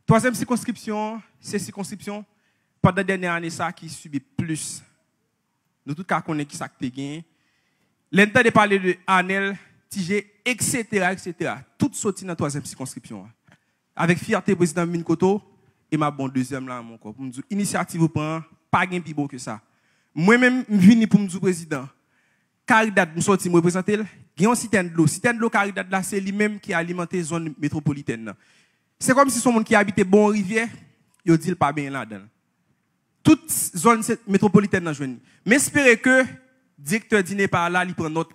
twazyèm sikonskripsyon an, se sikonskripsyon pandan dènye ane sa ki sibi plis. Nou tout ka konnen kisa k te genyen. Lè n tande pale de Anèl, Tijè, eksetera, eksetera, tout soti nan twazyèm sikonskripsyon an. Avèk fyète, prezidan, m vin kote w, e m ap ba w dezyèm la ankò. Pou m di w, inisyativ ou pran an, pa gen pi bon ke sa. Mwen menm, m vini pou m di w, prezidan, Caridad, m soti, m reprezante l, gen yon sitèn dlo. Sitèn dlo Caridad la, se li menm ki alimante zòn metwopolitèn nan. Se kòmsi se yon moun ki abite bò yon rivyè, yo di l pa benyen ladan l. Tout zòn se, metwopolitèn nan jwenn li. M espere ke direktè DINEPA la, li pran nòt.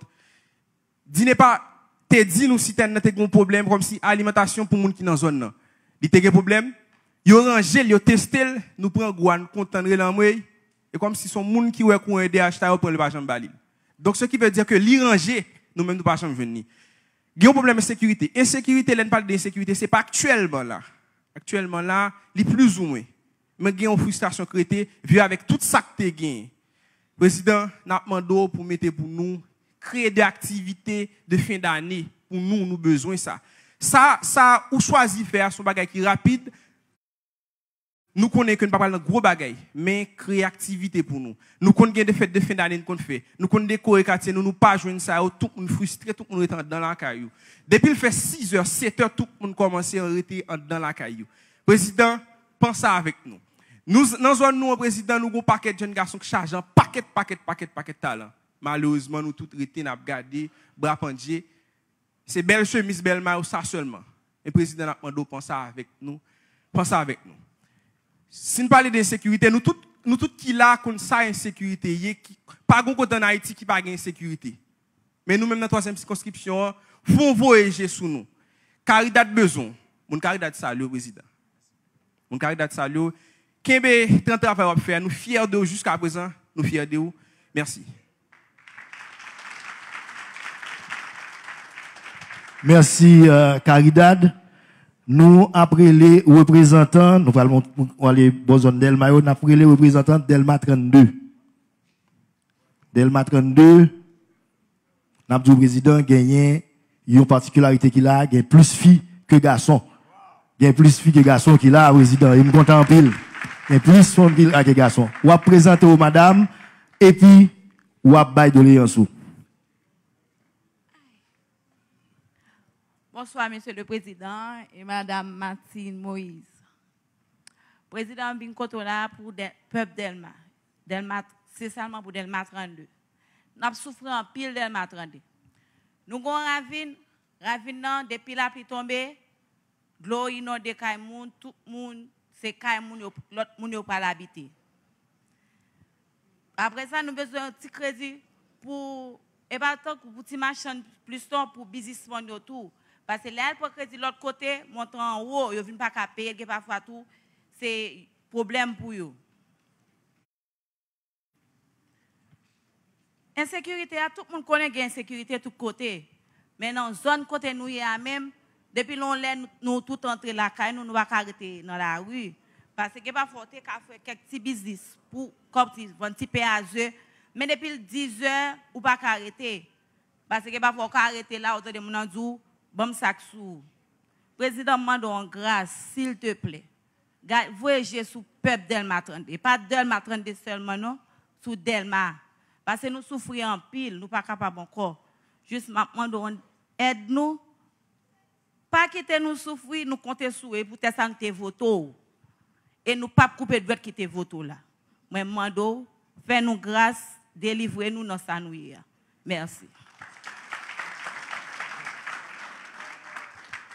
DINEPA te di nou sitèn nan te gen yon pwoblèm kòmsi alimantasyon pou moun ki nan zòn nan. Li te gen pwoblèm, yo ranje l, yo teste l, nou pran gou a, nou kontan, n rele anmwey. E kòmsi se yon moun ki wè kouran E D H ta yo pran, li pa janm ba li l. Donk, ce qui veut dire que li ranje, nou menm nou pa janm jwenn li. Gen yon pwoblèm ensekirite. Ensekirite, lè n pale de ensekirite, se pa aktyèlman la. Aktyèlman la, li plizoumwen. Men gen yon fristrasyon k rete, vye avèk tout sa k te genyen. Prezidan, n ap mande w pou mete pou nou, kreye de aktivite de fen dane pou nou, nou bezwen sa. Sa, sa ou chwazi fè a, se yon bagay ki rapid. Nou konnen ke n pa pral nan gwo bagay, men kreye aktivite pou nou. Nou konn gen de fèt de fen dane n konn fè. Nou konn dekore katye nou, nou pa jwenn sa yo, tout moun fristre, tout moun rete anndan lakay yo. Depi l fè sizè, setè, tout moun kòmanse rete anndan lakay yo. Prezidan, panse avèk nou. Nou, nan zòn nou an, prezidan, nou gen yon pakèt jèn gason k chaje an pakèt, pakèt, pakèt, pakèt talan. Malerezman, nou tout rete, n ap gade, bra pandye. Se bèl chemiz, bèl mayo, sa sèlman. Men prezidan, n ap mande w panse avèk nou. Panse avèk nou. Si n pale de ensekirite, nou tout, nou tout ki la konn sa ensekirite ye. Ki, pa gen yon kote ann Ayiti ki pa gen ensekirite. Men nou menm nan twazyèm sikonskripsyon an, fò w voye je sou nou. Caridad bezwen w. Moun Caridad salye w, prezidan. Moun Caridad salye w. Kenbe tan travay w ap fè a. Nou fyè de w jiskaprezan. Nou fyè de w. Mèsi. Mèsi, euh, Caridad. Nou ap rele reprezantan, nou pral mont-, ale bò zòn Dèlma yo, n ap rele reprezantan Dèlma trannde. Dèlma trannde, n ap di w prezidan, genyen yon patikilarite ki la, gen plis fi ke gason. Gen plis fi ke gason ki la, prezidan, e m kontan anpil. Gen plis fanm ki la ke gason. W ap prezante w, madanm, epi w ap bay doleyans ou. Bonswa, Mesye le Prezidan e Madanm Martine Moïse. Prezidan, m vin kote w la pou Dè-, pèp Dèlma. Dèlma, se sèlman pou Dèlma trannde. N ap soufri anpil Dèlma trannde. Nou gen yon ravin, ravin nan, depi lapli tonbe, dlo inonde kay moun, tout moun, se kay moun yo, lòt moun yo pral abite. Apre sa, nou bezwen yon ti kredi pou, e pa tankou pou ti machann plis non, pou biznismann yo tou. Paske lè y al pran kredi lòt kote, montan an wo, yo vin pa ka peye l, gen pafwa tou, se pwoblèm pou yo. Ensekirite a, tout moun konnen gen ensekirite tout kote. Men nan zòn kote nou ye a menm, depi lonlè nou, nou tout antre lakay nou, nou pa ka rete nan lari. Paske gen pafwa w te ka fè kèk ti biznis pou kòb ti, vann ti pen a ze, men depi l dizè, ou pa ka rete. Paske gen pafwa w ka rete la, ou tande moun nan di w, "Ban m sa k sou ou." Prezidan, m mande w an gras, silteplè. Gad, voye je sou pèp Dèlma trannde. Pa Dèlma trannde sèlman non, sou Dèlma. Paske nou soufri anpil, nou pa kapab ankò. Jis m ap mande w èd nou. Pa kite nou soufri, nou konte sou ou. E poutèt sa nou te vote w. E nou p ap koupe dwèt ki te vote w la. Mwen mande w, fè nou gras, delivre nou nan sa nou ye a. Mèsi.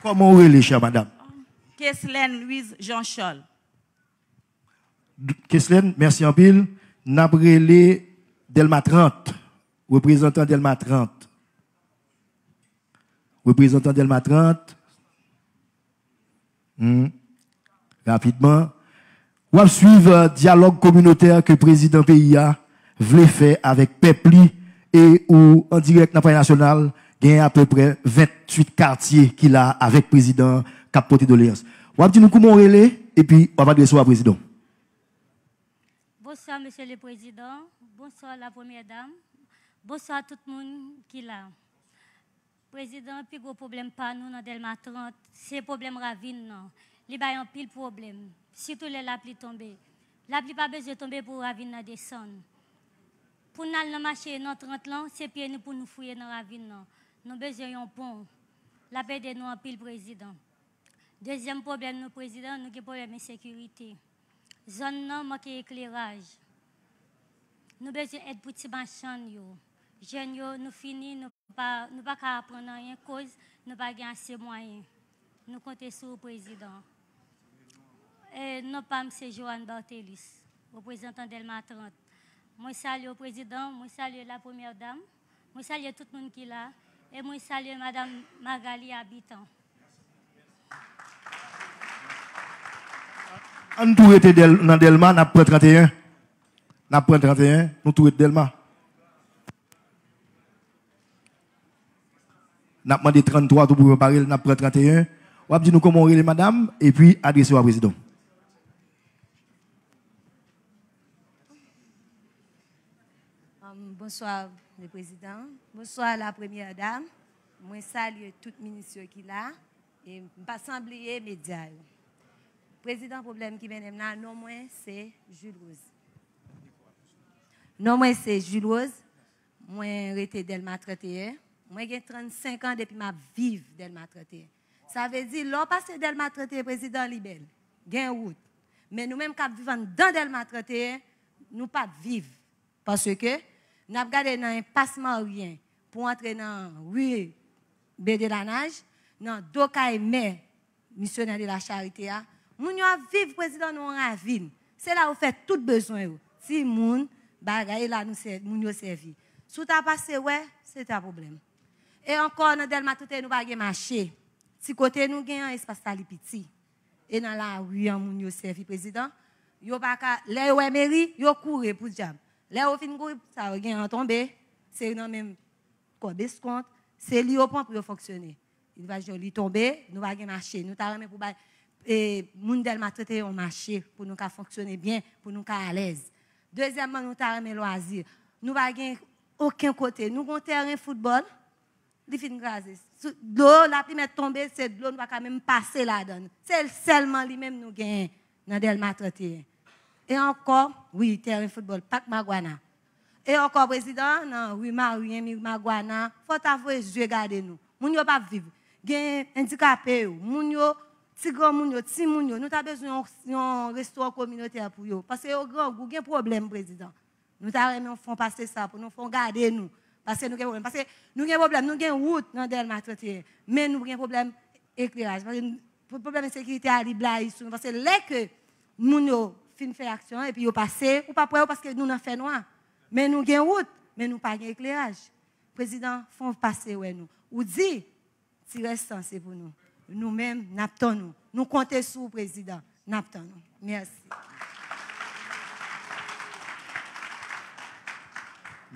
Kòman w rele, chè madanm? Keslène Louise Jean Charles. Keslène, mèsi anpil. N ap rele Dèlma trant. Reprezantan Dèlma trant. Reprezantan Dèlma trant. Hmm. Rapidman. W ap swiv, euh, dyalòg kominotè ke prezidan peyi a vle fè avèk pèp li e ou an dirèk nan Palè Nasyonal, gen apeprè venntuit katye ki la avèk prezidan k ap pote doleyans. W ap di nou kouman w rele epi w ap adrese w a prezidan. Bonswa, Mesye le Prezidan. Bonswa, la Premyè Dam. Bonswa, tout moun ki la. Prezidan, pi gwo pwoblèm pa nou nan Dèlma trant, se pwoblèm ravin nan. Li bay anpil pwoblèm, sitou lè lapli tonbe. Lapli pa bezwen tonbe pou ravin nan desann. Pou n al nan mache nan trant lan, se pye nou pou nou fouye nan ravin nan. Nou bezwen yon pon. L ap ede nou anpil, prezidan. Dezyèm pwoblèm nou, prezidan, nou gen pwoblèm ensekirite. Zòn nan manke ekleraj. Nou bezwen èd pou ti machann yo. Jèn yo, nou fini, nou pa, nou pa ka aprann anyen koz nou pa gen ase mwayen. Nou konte sou ou, prezidan. E, non pa m se Joanne Barthelis, reprezantan Dèlma trant. Mwen salye w, prezidan, mwen salye la premyè dam, mwen salye tout moun ki la, e mwen salye madanm Magali Habitant. Ann tou rete Dèl-, nan Dèlma, n ap pran trannteyen. N ap pran trannteyen, nou tou rete Dèlma. N ap mande tranntwa tou pou prepare l, n ap pran trannteyen. W ap di nou kòman w rele, madanm, epi adrese w a prezidan. Um, bonswa, le prezidan. Bonswa, la premyè dam. Mwen salye tout minis yo ki la. E m pa san bliye medya yo. Prezidan, pwoblèm ki mennen m la, non mwen se Jules Rose. Non mwen se Jules Rose. Mwen rete Dèlma trannteyen. Mwen gen trannsenk an depi m ap viv Dèlma trannteyen. Sa vle di, lè w pase Dèlma trannteyen, prezidan, li bèl. Gen wout. Men nou menm k ap viv anndan Dèlma trannteyen, nou p ap viv. Paske n ap gade nan enpas Maryen pou antre nan ri Bedelanaj, nan do kay mè misyonè de la charite a, moun yo ap viv, prezidan, nan yon ravin. Se la yo fè tout bezwen yo. Timoun, bagay, e la nou sè-, moun yo sèvi. Si w ta pase wè, se ta pwoblèm. E ankò, nan Dèlma trannteyen, nou pa gen mache. Ti kote nou gen an, espas la li piti. E nan lari an, moun yo sèvi, prezidan. Yo pa ka, lè yo wè meri, yo kouri pou dyab. Lè yo fin kouri, sa yo gen an tonbe, se nan men kòb eskont, se li yo pran pou yo fonksyone. Li va di yo li tonbe, nou pa gen mache. Nou ta renmen pou bay e, moun Dèlma trente et un yon mache pou nou ka fonksyone byen, pou nou ka alèz. Dezyèmman, nou ta renmen lwazi. Nou pa gen okenn kote. Nou gon tèren foutbòl, li fin kraze. Sou, dlo, lapli mèt tonbe, se dlo, nou pa ka menm pase ladan l. Se sèlman li menm nou genyen nan Dèlma trente et un. E ankò, wi, tèren foutbòl, Pak Magwana. E ankò, prezidan, nan ri Maryen, ri Magwana, fò w ta voye zye gade nou. Moun yo p ap viv. Gen andikape yo, moun yo, ti granmoun yo, timoun yo. Nou ta bezwen yon, yon restoran kominotè pou yo. Paske yo grangou, gen pwoblèm, prezidan. Nou ta renmen w fè w pase sa pou nou fè w gade nou. Paske nou gen pwoblèm. Paske nou gen pwoblèm, nou gen wout nan Dèlma trente et un. Men nou gen pwoblèm ekleraj. Paske pwoblèm ensekirite a, li blayi sou nou. Paske lè ke moun yo fin fè aksyon an, epi yo pase, ou p ap wè yo paske nou nan fènwa. Men nou gen wout, men nou pa gen ekleraj. Prezidan, fè w pase wè nou. Ou di, ti rès lan se pou nou. Nou menm, n ap tann ou. Nou konte sou ou, prezidan. N ap tann ou. Mèsi.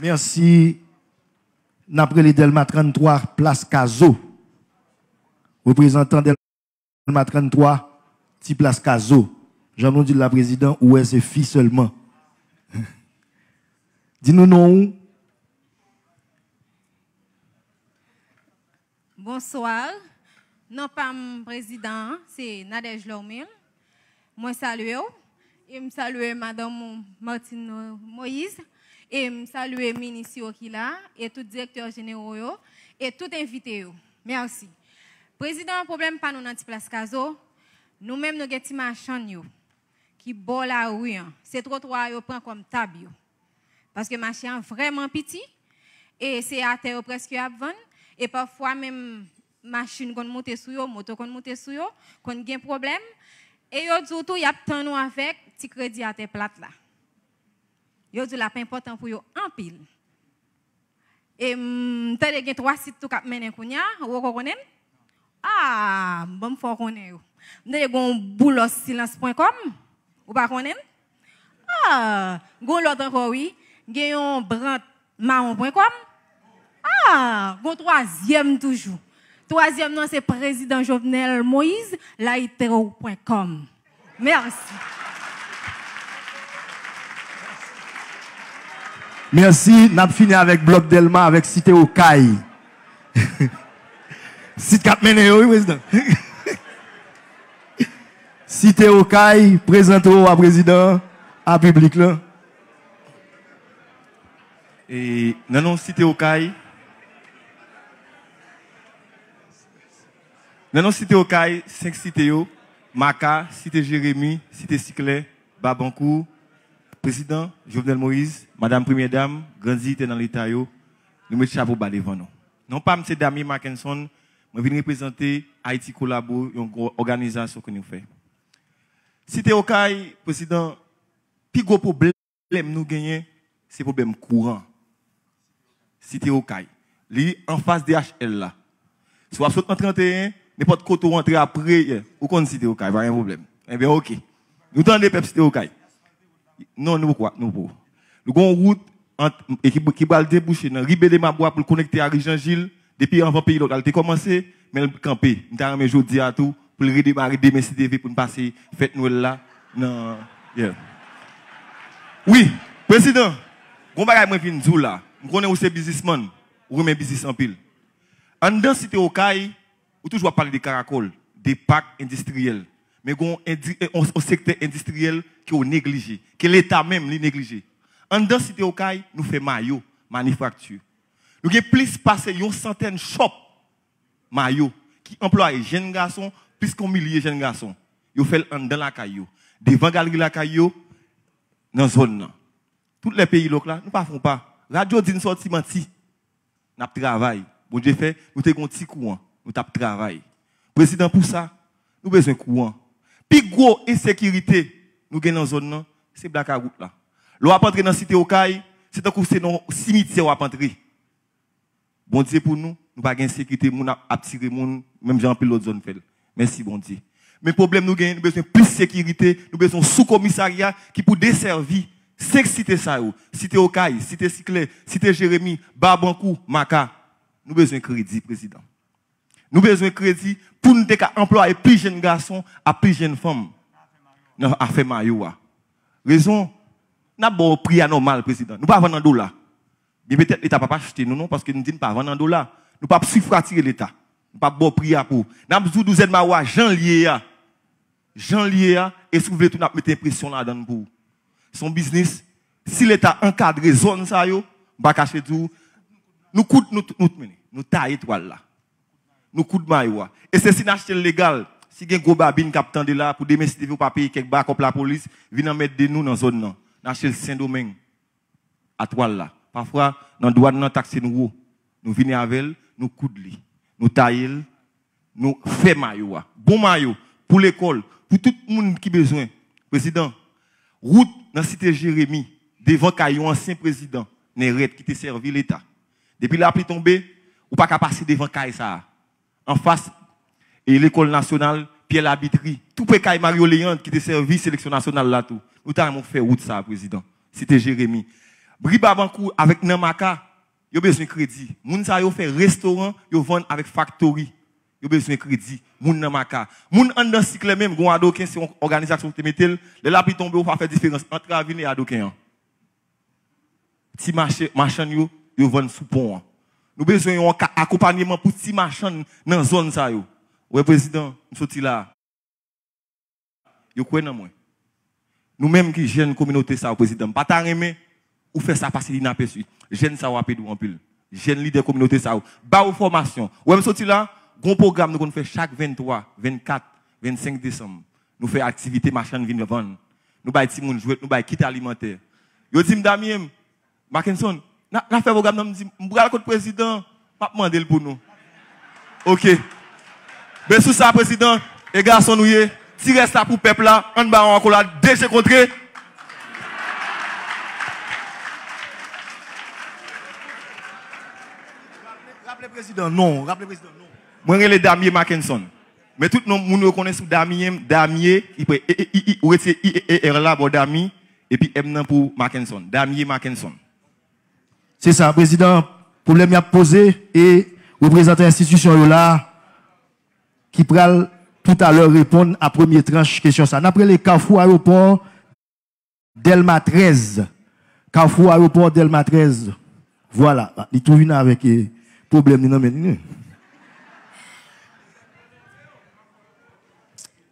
Mèsi. N ap rele Dèlma trannntwa, plas Kazo. Reprezantan Dèlma trannntwa, ti plas Kazo. Jan nou di l la, prezidan, ou wè se fi sèlman. Di nou non ou. Bonswa. Non pa m prezidan an, se Nadège Lormil. Mwen salye w. E m salye madanm ou Martine Moïse. E m salye minis yo ki la. E tout direktè jenero yo. E tout envite yo. Mèsi. Prezidan, pwoblèm pa nou nan ti plas Kazo. Nou menm nou gen ti machann yo. Ki bò lari an. Se twotwa a yo pran kòm tab yo. Paske mache an vrèman piti. E se atè yo prèske ap vann. E pafwa menm machin konn moute sou yo, moto konn moute sou yo, konn gen pwoblèm. E yo di w tou y ap tann ou avèk ti kredi atè plat la. Yo di w l ap enpòtan pou yo anpil. E m tande gen twa sit tou k ap mennen kounye a, ou poko konnen? Ah, ban m fè w konnen yo. M tande gon Boulos Silans pwen kòm, ou pa konnen? Ah, gon lòt ankò wi. Gen yon Brant Mawon pwen kòm. Ah, gon twazyèm toujou. Twazyèm nan se Prezidan Jovenel Moïse, Laitew pwen kòm. Mèsi. Mèsi. N ap fini avèk Blòk Dèlma avèk Site Okay. Sit k ap mennen yo, wi, prezidan. Site Okay, prezante w a prezidan an, a piblik lan. E, nan non Site Okay, nan non Site Okay, senk site yo, Maka, Site Jeremi, Site Siklè, Babankou, Prezidan Jovenel Moïse, Madanm Premyè Dam, gran diyitè nan Leta yo, nou met chapo ba devan nou. Non pa m se Damien Mackenson, mwen vin reprezante Ayiti Kolabo, yon gwo òganizasyon ke nou fè. Site Okay, Prezidan, pi gwo pwoblèm nou genyen, se pwoblèm kouran. Site Okay. Li anfas D H L la. Si w ap sot nan trannteyen, nenpòt kote w antre apre, ou konn Site Okay, pa gen pwoblèm. Ebyen, oke. Nou tande pèp Site Okay. Non, nou poko, nou poko. Nou gon wout ant, e ki, ki pral debouche nan ri Bede Mabwa pou l konekte a ri Jan Jil, depi anvan peyi lòk la l te kòmanse, men l kanpe. M ta renmen jodi a tou, pou l redemare demen si Dye vle pou n pase fèt Nwèl la nan, yeah. Wi, prezidan, gon bagay mwen vin di w la. M konnen ou se biznismann, ou renmen biznis anpil. Anndan Site Okay, ou toujou ap pale de karakòl, de pak endistriyèl. Men gon yon, yon sektè endistriyèl ke w neglije, ke Leta menm li neglije. Anndan Site Okay, nou fè mayo, manifakti. Nou gen plis pase yon santèn chòp mayo ki anplwaye jenn gason, plis ke yon milye jenn gason. Yo fè l anndan lakay yo. Devan galri lakay yo, nan zòn nan. Tout lè peyi lòk la, nou pa fè yon pa. Radyo di n sòti manti. N ap travay. Bondye fè, nou te gen yon ti kouran. Nou t ap travay. Prezidan, pou sa, nou bezwen kouran. Pi gwo ensekirite nou gen nan zòn nan, se blakawout la. Lè w ap antre nan Site Okay, se tankou se nan yon simityè w ap antre. Bondye pou nou, nou pa gen sekirite, moun ap, ap tire moun, menm jan anpil lòt zòn fè l. Mèsi Bondye. Men pwoblèm nou genyen, nou bezwen plis sekirite, nou bezwen yon sou komisarya ki pou desèvi senk site sa yo, Site Okay, Site Siklè, Site Jeremi, Babankou, Maka. Nou bezwen kredi, prezidan. Nou bezwen kredi pou n te ka anplwaye plis jenn gason ak plis jenn fanm nan afè mayo a. Rezon, n ap ba w pri a nòmal, prezidan. Nou pa vann an dola. Byen petèt Leta p ap achte nou non, paske nou di n pa vann an dola. Nou p ap sifratire Leta. Nou p ap ba w pri a pou. N ap di w douzèn mayo a jan l ye a. Jan l ye a, e si w vle tou n ap mete enpresyon ladan l pou ou. Se yon biznis. Si Leta ankadre zòn sa yo, m pa kache di w, nou koud, nou, nou, nou, nou taye twal la. Nou koud mayo a. E se si n achte l legal, si gen gwo babin k ap tande la, pou demen si T V ou pa peye kèk bakòp lapolis, vin anmède nou nan zòn nan. N achte l Sendomeng, atwal la. Pafwa, nan dwàn nan takse nou wo. Nou vini avè l, nou koud li. Nou taye l, nou fè mayo a. Bon mayo, pou lekòl, pou tout moun ki bezwen. Prezidan, wout nan Site Jeremi, devan kay yon ansyen prezidan, Nèrèt, ki te sèvi Leta. Depi lapli tonbe, ou pa ka pase devan kay sa a. Anfas, e lekòl nasyonal, Pyè Labitri, tou pre kay Mario Léandre ki te sèvi seleksyon nasyonal la tou. Nou ta renmen w fè wout sa a, prezidan. Site Jeremi. Bri Babankou avèk Nan Maka, yo bezwen kredi. Moun sa yo fè restoran, yo vann avèk faktori. Yo bezwen kredi. Moun Nan Maka. Moun anndan Siklè menm, gen yon adoken, se yon òganizasyon ki te mete l. Lè lapli tonbe, ou pa fè diferans ant ravin e adoken an. Ti mache, machann yo, yo vann sou pon an. Nou bezwen yon ka-, akonpanyeman pou ti machann nan zòn sa yo. Ou wè, prezidan, m soti la a. Yo kwè nan mwen. Nou menm ki jèn kominote sa yo, prezidan, m pa ta renmen ou fè sa pase inapèsi. Jèn sa yo ap ede w anpil. Jèn lidè kominote sa yo. Ba yo fòmasyon. Ou wè m soti la, gon pwogram nou konn fè chak venntwa, vennkat, vennsenk desanm. Nou fè aktivite machann vin vann. Nou bay timoun jwèt, nou bay kit alimantè. Yo di m, Damien, Mackenson, n a, n a fè pwogram nan, m di, m pral kot prezidan, m ap mande l pou nou. Oke. Men sou sa, prezidan, e gason nou ye, ti rès la pou pèp la, ann ba yon akolad, de je kontre. Raple prezidan, non, raple prezidan, non. Mwen rele Damien Mackenson. Men tout non moun yo konnen sou Damien, Damien, i pre-, e, e, i, i, ou retire I, E, E, R la, bò Dami, epi M nan pou Mackenson. Damien Mackenson. Se sa, prezidan, pwoblèm y ap poze, e reprezantan enstitisyon yo la, ki pral toutalè reponn a premye tranch kesyon sa. N ap rele Kafou Ayewopò, Dèlma trèz. Kafou Ayewopò, Dèlma trèz. Vwala, li tou vin avèk, eh, pwoblèm li nan men li.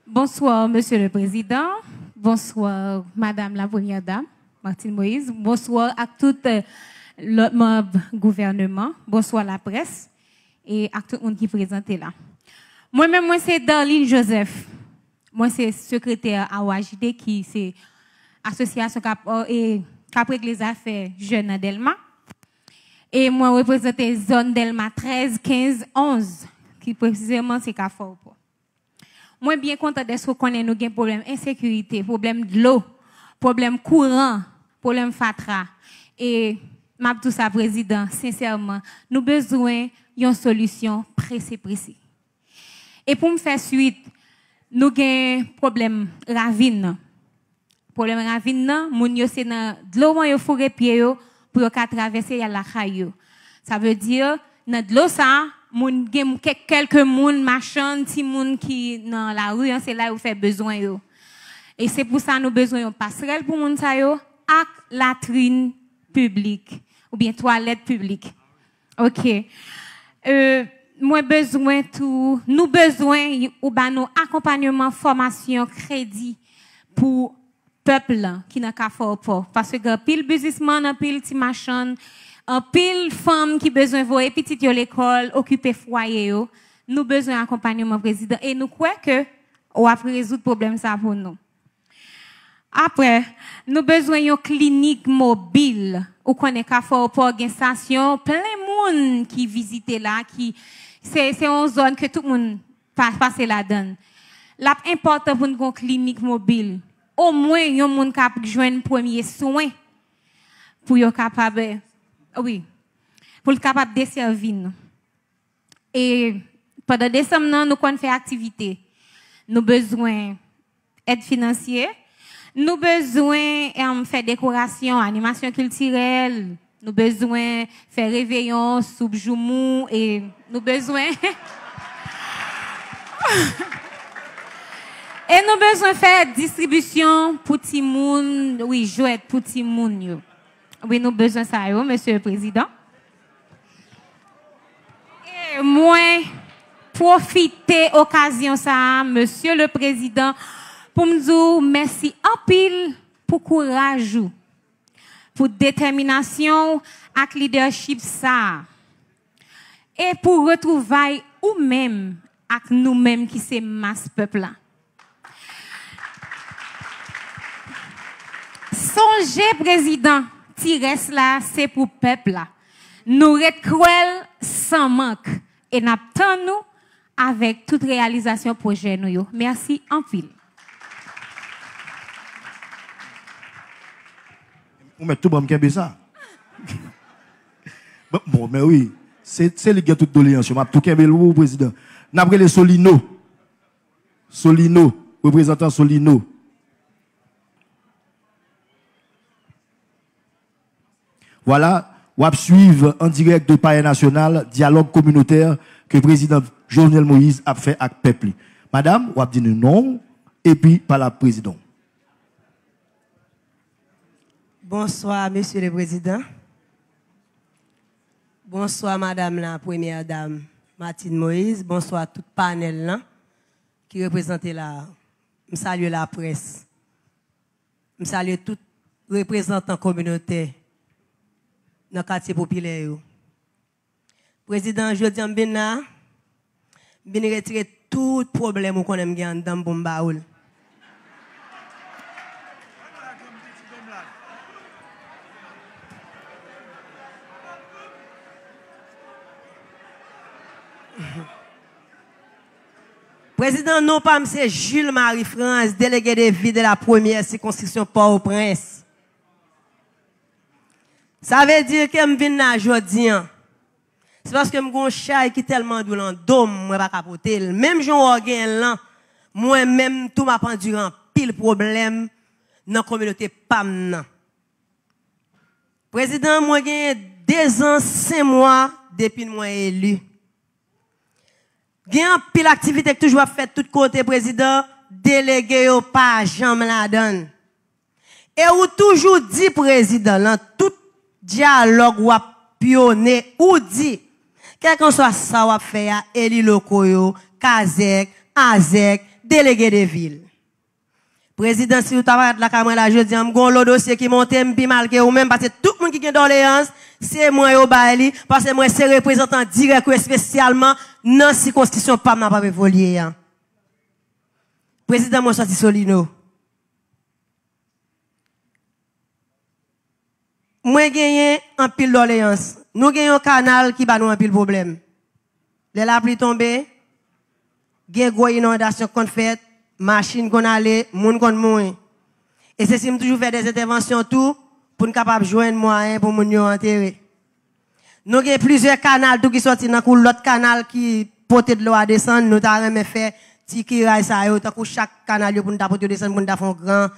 Bonsoir, Monsieur le Président. Bonsoir, Madame la Première Dame, Martine Moïse. Bonsoir ak tout, eh, lòt manm gouvènman. Bonsoir, laprès. E ak tout moun ki prezante la. Mwen menm, mwen se Darline Joseph. Mwen se sekretè A O A J D ki se asosyasyon k ap, e, k ap regle zafè jèn nan Dèlma. E mwen reprezante zòn Dèlma trèz, kenz, onz, ki presizeman se Kafou Ayewopò. Mwen byen kontan dèske w konnen nou gen pwoblèm ensekirite, pwoblèm dlo, pwoblèm kouran, pwoblèm fatra. E m ap di w sa, prezidan, sensèman, nou bezwen yon solisyon prese, prese. E pou m fè swit, nou gen pwoblèm ravin nan. Pwoblèm ravin nan, moun yo se nan dlo an yo foure pye yo pou yo ka travèse y al lakay yo. Sa vle di, nan dlo sa, moun gen kèk, kèlke moun, machann, timoun ki nan lari an, se la yo fè bezwen yo. E se pou sa nou bezwen yon pasrèl pou moun sa yo ak latrin piblik oubyen twalèt piblik. Oke. Euh, mwen bezwen tou, nou bezwen ou ba nou akonpanyeman, fòmasyon, kredi pou pèp lan ki nan Kafou Ayewopò. Paske gen anpil biznismann, anpil ti machann, anpil fanm ki bezwen voye pitit yo lekòl, okipe fwaye yo. Nou bezwen akonpanyeman, prezidan, e nou kwè ke w ap rezoud pwoblèm sa pou nou. Apre, nou bezwen yon klinik mobil. Ou konnen Kafou Ayewopò gen estasyon, plen moun ki vizite la, ki, se, se yon zòn ke tout moun pa, pase ladan l. L ap enpòtan pou n gen yon klinik mobil. Omwen yon moun ka jwenn premye swen pou yo kapab, wi, pou l kapab desèvi nou. E pandan desanm nan, nou konn fè aktivite. Nou bezwen èd finansye. Nou bezwen, em, fè dekorasyon, animasyon kiltirèl. Nou bezwen fè reveyon, soup joumou, e nou bezwen E nou bezwen fè distribisyon pou timoun, wi, jwèt pou timoun yo. Wi, nou bezwen sa yo, Mesye Prezidan. E mwen pwofite okazyon sa a, Mesye le Prezidan, pou m di w mèsi anpil pou kouraj ou, pou detèminasyon w ak lidèchip sa a, e pou retwouvay ou menm ak nou menm ki se mas pèp la. Sonje, Prezidan, ti rès la se pou pèp la. Nou ret kwè l san mank e n ap tann ou avèk tout reyalizasyon pwojè nou yo. Mèsi anpil. Ou mèt tou ban m kenbe sa. Bon, bon, men wi. Se, se li ki gen tout doleyans yo. M ap tou kenbe l pou ou, Prezidan. N ap rele Solino. Solino, reprezantan Solino. Vwala, w ap swiv an dirèk de Palè Nasyonal dyalòg kominotè ke Prezidan Jovenel Moïse ap fè ak pèp li. Madanm, w ap di nou non w epi pale ak Prezidan w. Bonswa, Mesye le Prezidan. Bonswa, Madanm la Premyè Dam Martine Moïse. Bonswa, tout panèl lan ki reprezante la a. M salye laprès. M salye tout reprezantan kominotè nan katye popilè yo. Prezidan, jodi a m vin la, m vin retire tout pwoblèm ou konnen m gen anndan m pou m ba ou l. Prezidan, non pa m se Jules Marie France, délégué de ville de la première circonscription Pòtoprens. Sa vle di ke m vin la jodi a, se paske m gen yon chay ki tèlman dou nan do m, mwen pa ka pote l. Menm jan w wè w genyen l lan, mwen menm tou m ap andire anpil pwoblèm nan kominote pa m nan. Prezidan, mwen genyen dezan, senk mwa depi mwen eli. Gen anpil aktivite ki toujou ap fèt tout kote, Prezidan, delege yo pa janm ladan l. E ou toujou di, Prezidan, lan tout dyalòg w ap pyone, ou di, kèlkanswa sa w ap fè a, eli loko yo, kazèk, azèk, delege de vil. Prezidan, si w ta parèt lakay mwen la jodi a, m gen yon lo dosye ki monte, m pi mal ke ou menm, paske tout moun ki gen doleyans, se mwen yo bay li, paske mwen se reprezantan dirèk yo espesyalman nan sikonskripsyon pa m nan p ap evolye a. Prezidan, mwen sòti Solino. Mwen genyen anpil doleyans. Nou gen yon kanal ki ba nou anpil pwoblèm. Lè lapli tonbe, gen gwo inondasyon k konn fèt, machin konn ale, moun konn mouri. E se si m toujou fè dèzentèvansyon tou pou n kapab jwenn mwayen pou moun yo antere. Nou gen plizyè kanal tou ki sòti nan kou lòt kanal ki pote dlo a desann. Nou ta renmen fè ti kiray sa yo, tankou chak kanal yo pou n ta pote yo desann, pou n ta fè yon gran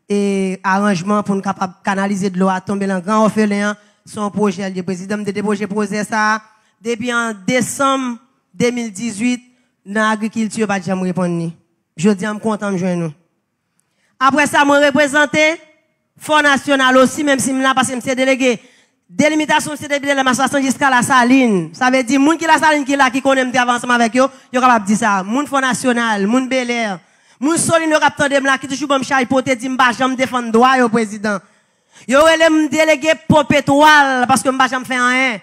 e, aranjman pou n kapab kanalize dlo a tonbe lan gran òfelen an. Se yon pwojè l ye, Prezidan. M te depoze pwojè sa a depi an desanm de mil dizuit nan agrikilti, yo pa t janm reponn li. Jodi a, m kontan m jwenn ou. Apre sa, mwen reprezante Fò Nasyonal osi, menm si m la, paske m se delege delimitasyon, se depi Delmas swasant jiska Lasalin. Sa vle di, moun ki Lasalin ki la, ki konnen m travay ansanm avèk yo, yo kapab di sa. Moun Fò Nasyonal, moun Belè, moun Solino k ap tande m la, ki toujou ban m chay pote, di m pa janm defann dwa yo, Prezidan. Yo rele m delege Popetwal, paske m pa janm fè anyen.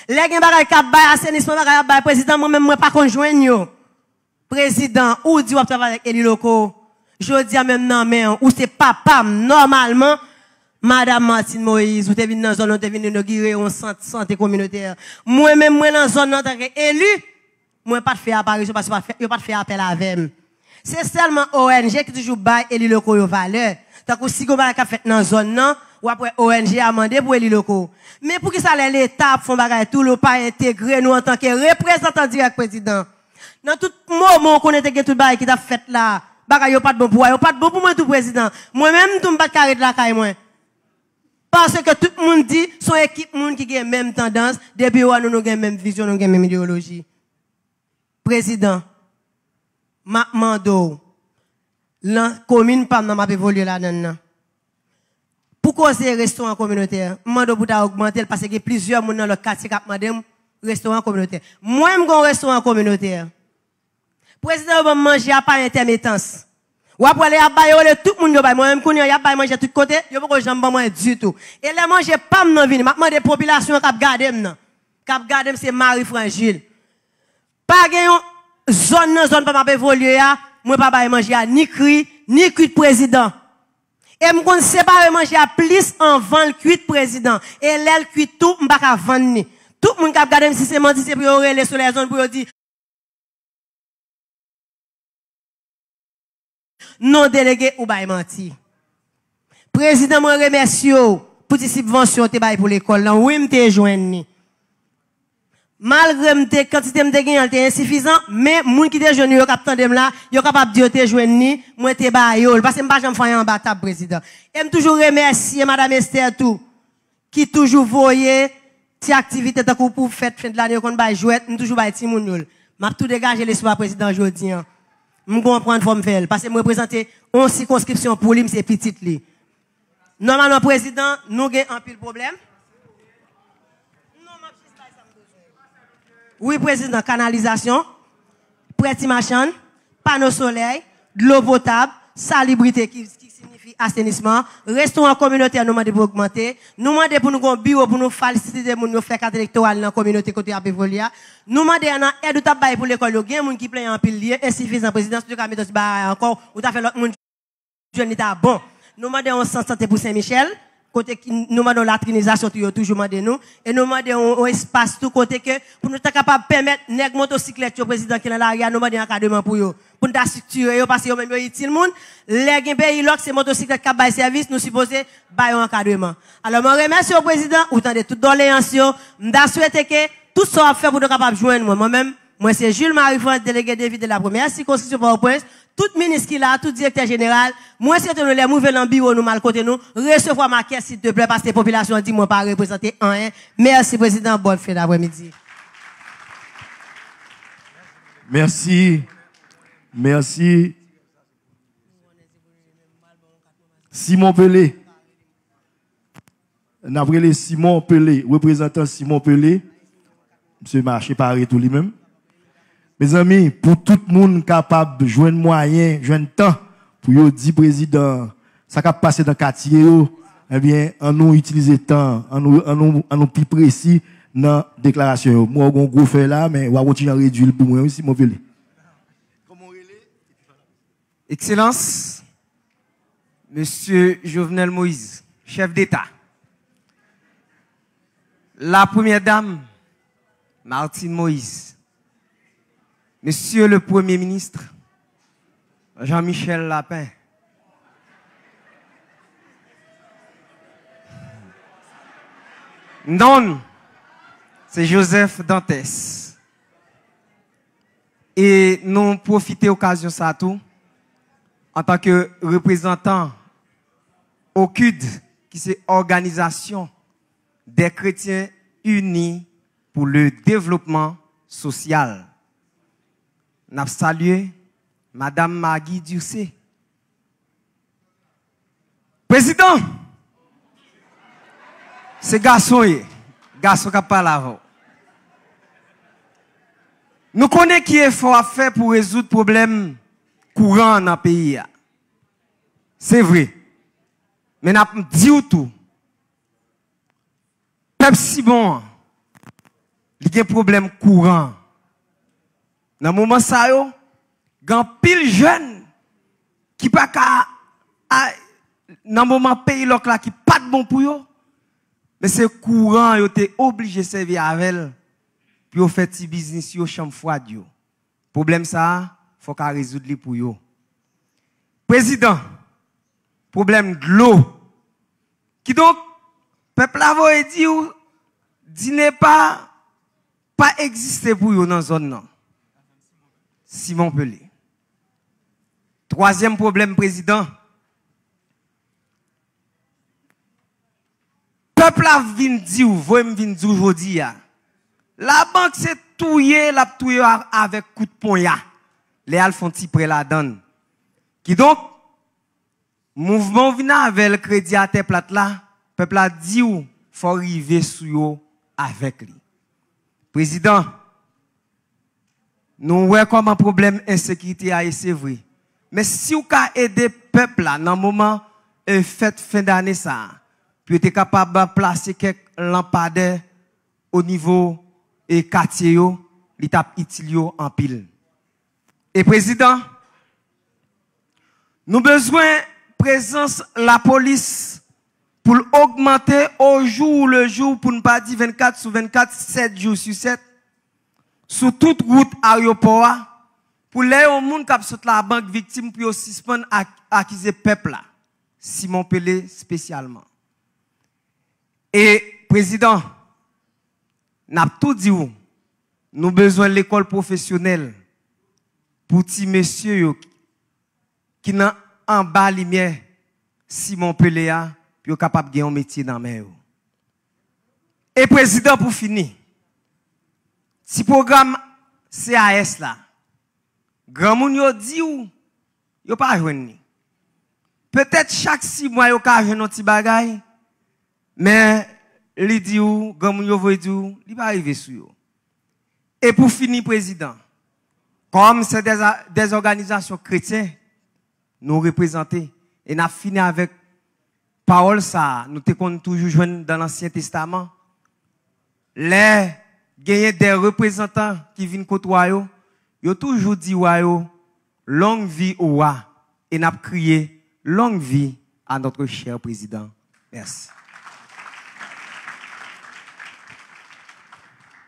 Lè gen bagay k ap bay asenisman, bagay ap bay Prezidan, mwen menm, mwen pa konn jwenn yo. Prezidan, ou di w ap travay avèk eli loko. Jodi a menm nan men w, ou se papa m. Nòmalman, Madanm Martine Moïse, ou te vin nan zòn nan, ou te vin inogire yon sant sante kominotè. Mwen menm, mwen nan zòn nan antanke eli, mwen pa t fè aparisyon paske yo pa t fè, yo pa t fè apèl avè m. Se sèlman O N G ki toujou bay eli loko yo valè. Tankou si gen bagay k ap fèt nan zòn nan, w ap wè O N G a mande pou eli loko. Men poukisa lè Leta ap fè yon bagay tou, yo pa entegre nou antanke reprezantan dirèk Prezidan? Nan tout moman ou konnen te gen tout bagay ki t ap fèt la, bagay yo pa t bon pou ou, yo pa t bon pou mwen tou, Prezidan. Mwen menm tou, m pa t ka ret lakay mwen. Paske tout moun di, se yon ekip moun ki gen menm tandans, depi yo wè nou, nou gen menm vizyon, nou gen menm ideyoloji. Prezidan, M ap mande w, nan komin pa m nan m ap evolye ladan l nan, pou koze restoran kominotè, m mande w pou ta ogmante l, paske gen plizyè moun nan lòt katye k ap mande m restoran kominotè. Mwen, m gen yon restoran kominotè. Prezidan yo ban m manje a pa entèmitans. W ap wè lè y ap bay yo, olye tout moun yo bay. Mwen menm kounye a, y ap bay manje tout kote, yo poko janm ban mwen ditou. E lè manje pa m nan vini, m ap mande popilasyon an k ap gade m nan. K ap gade m, se Marie France Gilles. Pa gen yon zòn nan zòn pa m ap evolye a, mwen pa bay manje a ni kri, ni kwit prezidan. E m konn separe manje a plis anvan l kwit prezidan. E lè l kwit tou, m pa ka vann li. Tout moun k ap gade m, si se manti, se pou yo rele sou lèzonn pou yo di, non, delege, ou bay manti. Prezidan, mwen remèsye w pou ti sibvansyon w te bay pou lekòl lan. Wi, m te jwenn li. Malgre m te, kantite m te genyen an, l te ensifizan, men moun ki te jwenn li yo k ap tande m la, yo kapab di yo te jwenn li, mwen te ba yo l. Paske m pa janm fè anyen anba tab, prezidan. E m toujou remèsye Madam Esther tou, ki toujou voye ti aktivite tankou pou fèt fen de lane yo konn bay jwèt, m toujou bay timoun yo l. M ap tou degaje lespwa prezidan jodi an. M konprann fò m fè l, paske m reprezante yon sikonskripsyon pou li, m se pitit li. Nòmalman, prezidan, nou gen anpil pwoblèm. Non, m ap jis bay sa m bezwen. Wi, prezidan, kanalizasyon, prè ti machann, pano solèy, dlo potab, salibrite ki, ki siyifi asenisman, restoran kominotè nou mande pou ogmante, nou mande pou nou gen yon biwo pou nou fasilite moun yo fè kat elektoral nan kominote kote y ap evolye a, nou mande nan èd ou t ap bay pou lekòl yo, gen moun ki plenyen anpil li ye ensifizan, prezidan, si w te ka mete yon ti bagay ankò, ou ta fè lòt moun jwenn li ta bon. Nou mande yon sant sante pou Sen Michèl, kote ki, nou mande yon latrinizasyon tou, yo toujou mande nou. E nou mande yon, yon espas tou kote ke pou nou ta kapab pèmèt nèg motosiklèt yo, prezidan, ki nan lari a, nou mande ankadreman pou yo. Pou n ta estriktire yo, paske yo menm yo itil moun. Lè gen peyi lòk, se motosiklèt k ap bay sèvis, nou sipoze ba yo ankadreman. Alò, mwen remèsye w, prezidan, ou tande tout doleyans yo. M ta swete ke tout sa w ap fè pou nou kapab jwenn mwen. Mwen menm, mwen se Jules Marie France, delege de vil de la premyè sikonskripsyon Pòtoprens. Tout minis ki la, tout direktè jeneral, mwen swete nou lè m rive nan biwo nou m al kote nou, resevwa m ak kè silteplè, paske popilasyon an di mwen pa reprezante anyen. Mèsi, prezidan, bòn fen daprèmidi. Mèsi. Mèsi. Simon Pelé. N ap rele Simon Pelé, reprezantan Simon Pelé. Misye mache pare tou li menm. Mezanmi, pou tout moun kapab jwenn mwayen, jwenn tan pou yo di prezidan sa k ap pase nan katye yo, ebyen, an nou itilize tan an, an nou, an nou, an nou pi presi nan deklarasyon yo. M wè w gen yon gwo fèy la, men w a kontinye redui l pou mwen wi, Simon Pelé. Excellence, Monsieur Jovenel Moïse, chef d'État, la Première Dame, Martine Moïse, Monsieur le Premier ministre, Jean-Michel Lapin, non, c'est Joseph Dantès. E nou pwofite okazyon sa a tou, antanke reprezantan OCUD, ki se Organisation des Chrétiens Unis pour le Développement Social, n ap salye Madanm Maggie Durcé, Prezidan, se gason w ye. Gason k ap pale avè w. Nou konnen ki efò w ap fè pou rezoud pwoblèm kouran an nan peyi a. Se vre. Men n ap di w tou, pèp Simon an, li gen pwoblèm kouran. Nan moman sa yo, gen anpil jèn ki pa ka, a, nan moman peyi lòk la ki pa t bon pou yo, men se kouran yo te oblije sèvi avè l pou yo fè ti biznis yo, chanm fwad yo. Pwoblèm sa a, fò w ka rezoud li pou yo. Prezidan, pwoblèm dlo. Kidonk, pèp la voye di w, DINEPA pa egziste pou yo nan zòn nan. Simon Pelé. Twazyèm pwoblèm, prezidan. Pèp la vin di w, voye m vin di w jodi a. Labank se touye l ap touye w a- avèk kout ponya. lè y al fè yon ti prè ladan l. Kidonk, mouvman w vin avè l, kredi atè plat la, pèp la di w fò w rive sou yo avèk li. Prezidan, nou wè kòman pwoblèm ensekirite a ye, se vre. Men si w ka ede pèp la nan moman, e, fèt fen dane sa a, pou yo te kapab plase kèk lanpadè o nivo, e, katye yo, li t ap itil yo anpil. E prezidan, nou bezwen prezans lapolis pou l ogmante o jou le jou, pou n pa di vennkat sou vennkat, sèt jou sou sèt, sou tout wout ayewopò a, pou lè yon moun k ap sot labank viktim, pou yo sispann ak-, akize pèp la, Simon Pele espesyalman. E, prezidan, n ap tou di w, nou bezwen lekòl pwofesyonèl pou ti mesye yo ki nan anba limyè Simon Pele a, pou yo kapab gen yon metye nan men yo. E prezidan, pou fini, ti pwogram C A S la, granmoun yo di w yo pa jwenn li. Petèt chak sis mwa yo ka jwenn yon ti bagay, men li di w, granmoun yo voye di w, li pa rive sou yo. E pou fini, prezidan, kòm se dè, dè òganizasyon kretyen nou reprezante, e n ap fini avèk pawòl sa a, nou te konn toujou jwenn dan Lansyen Testaman, lè genyen dè reprezantan ki vin kot wa yo, yo toujou di wa yo, longue vie au roi, e n ap kriye, longue vie à notre cher président. Mèsi.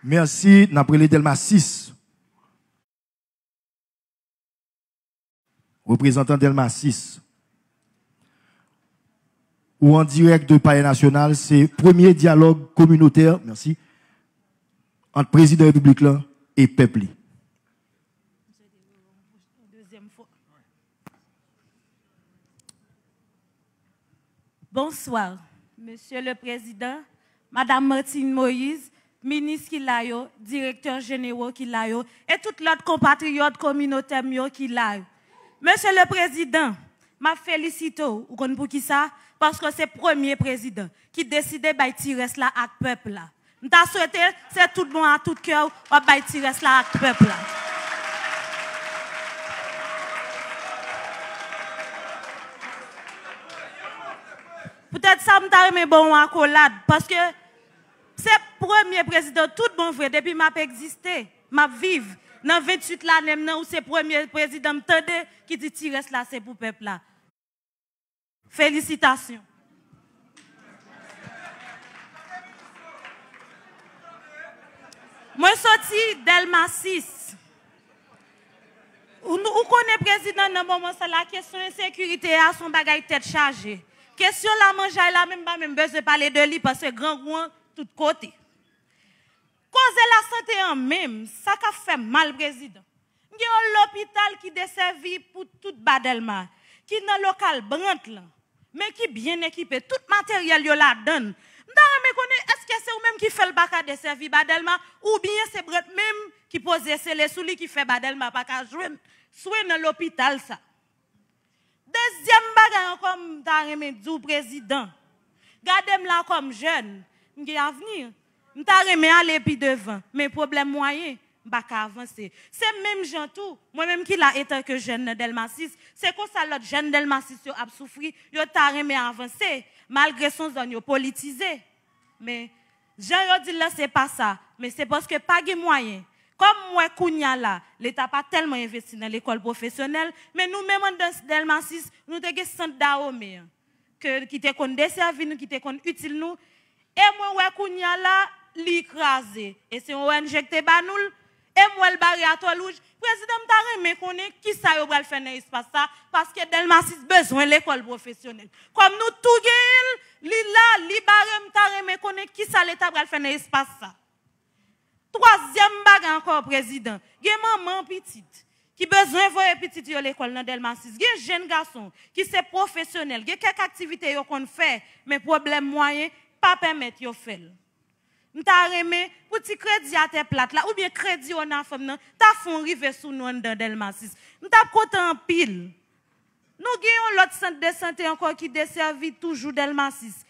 Mèsi, n ap rele Dèlma sis. Reprezantan Dèlma sis. Ou an dirèk de Palè Nasyonal, se premye dyalòg kominotè, mèsi, ant prezidan repiblik la e pèp li. Bonswa, Mesye le Prezidan, Madanm Martine Moïse, minis ki la yo, direktè jenero ki la yo, e tout lòt konpatriyòt kominotè m yo ki la yo. Mesye le Prezidan, m ap felisite w, ou konn poukisa? Paske w se premye prezidan ki deside bay ti rès la ak pèp la. M ta swete se tout bon a tout kè w w ap bay ti rès la ak pèp la. Poutèt sa, m ta renmen ba w yon akolad, paske se premye prezidan tout bon vre, depi m ap egziste, m ap viv, nan venntuit lane m nan, ou se premye prezidan m tande ki di ti rès la se pou pèp la. Felisitasyon. Mwen soti Dèlma sis. Ou, ou konnen prezidan nan moman sa la, kesyon ensekirite a se yon bagay tèt chaje. Kesyon lamanjay la menm, m pa menm bezwen pale de li paske grangou an tout kote. Koze lasante an menm, sa k ap fè mal prezidan. M gen yon lopital ki desèvi pou tout ba Dèlma, ki nan lokal Brant lan, men ki byen ekipe, tout materyèl yo ladan l. M ta renmen konnen èske se ou menm ki fè l pa ka desèvi ba Dèlma, oubyen se Brant menm ki poze sele sou li ki fè ba Dèlma pa ka jwenn swen nan lopital sa. Dezyèm bagay ankò m ta renmen di w prezidan, gade m la kòm jèn, m gen avni, m ta renmen ale pi devan, men pwoblèm mwayen, m pa ka avanse. Se menm jan tou, mwen menm ki la etanke jèn nan Dèlma sis, se konsa lòt jèn Dèlma sis yo ap soufri, yo ta renmen avanse, malgre se yon zòn yo politize. Men, jan yo di l lan se pa sa, men se paske pa gen mwayen. Kòm m wè kounya la, Leta pa tèlman envesti nan lekòl pwofesyonèl, men nou menm anndan Dèlma sis, nou te gen sant Dahomey an, ke, ki te konn desèvi nou, ki te konn itil nou, e mwen wè kounya la, li kraze. E se yon O N G ki te ba nou l, e m wè l bare atòl wouj. Prezidan, m ta renmen konnen kisa yo pral fè nan espas sa, paske Dèlma sis bezwen lekòl pwofesyonèl. Kòm nou tou genyen l, li la, li bare, m ta renmen konnen kisa Leta pral fè nan espas sa. Twazyèm bagay ankò, prezidan, gen manman pitit ki bezwen voye pitit yo lekòl nan Dèlma sis. Gen jèn gason ki se pwofesyonèl, gen kèk aktivite yo konn fè, men pwoblèm mwayen pa pèmèt yo fè l. M ta renmen pou ti kredi atè plat la, oubyen kredi Onafam nan, ta fè yon rive sou nou anndan Dèlma sis. M t ap kontan anpil. Nou gen yon lòt sant de sante ankò ki desèvi toujou Dèlma sis.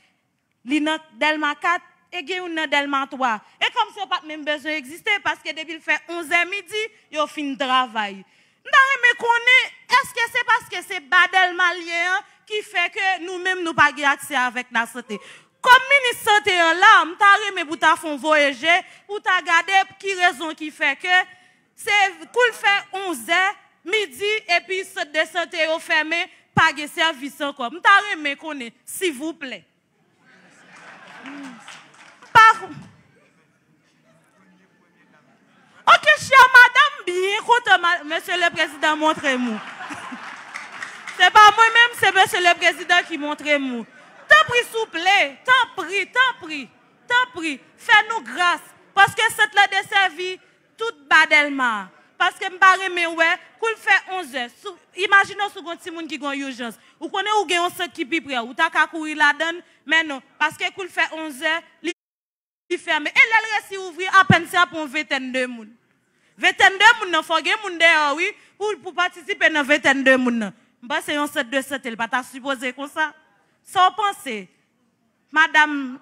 Li nan Dèlma kat, e gen youn nan Dèlma twa. E kòmsi yo pa t menm bezwen egziste, paske depi l fè onzè midi, yo fin travay. M ta renmen konnen, èske se paske se ba Dèlma l ye an ki fè ke nou menm nou pa gen aksè avèk lasante? Kòm minis sante an la, m ta renmen pou ta fè yon voye je, pou ta gade ki rezon ki fè ke se kou l fè onzè, midi, epi sant de sante yo fèmen, pa gen sèvis ankò. M ta renmen konnen, silvouplè. Pa... Ok, chè madanm, byen kontan, ma... Mesye le Prezidan montre m ou. Se pa mwen menm, se Mesye le Prezidan ki montre m ou. Tanpri, souple, tanpri, tanpri, tanpri, fè nou gras, paske sant lan desèvi tout ba Dèlma. Paske m pa renmen wè, kou l fè onzè, sou, imajine w si w gen yon timoun ki gen yon ijans. Ou konnen ou gen yon sant ki pi pre w, ou ta ka kouri ladan l, men non, paske kou l fè onzè, li, li fèmen. E lè l resi ouvri, apèn se ap yon ventèn de moun. Ventèn de moun nan, fò gen moun dèyè w, wi, pou, pou patisipe nan ventèn de moun nan. M panse yon sant de sante, l pa ta sipoze konsa. Sa w panse? Madanm,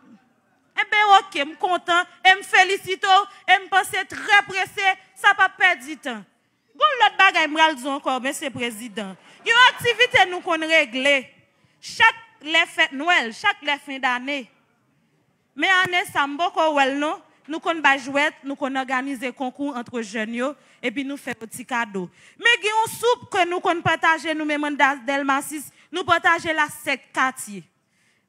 enben, ok, m kontan, e m felisite w, e m panse trè prese, sa p ap pèdi tan. Gon lòt bagay m pral di w ankò, Mesye Prezidan. Gen yon aktivite nou konn regle chak lè fèt Nwèl, chak lè fen dane. Men ane sa, m poko wè l non. Nou konn bay jwèt, nou konn òganize konkou antre jèn yo, epi nou fè yo ti kado. Men gen yon soup ke nou konn pataje nou menm anndan Dèlma sis, nou pataje l a sèt katye.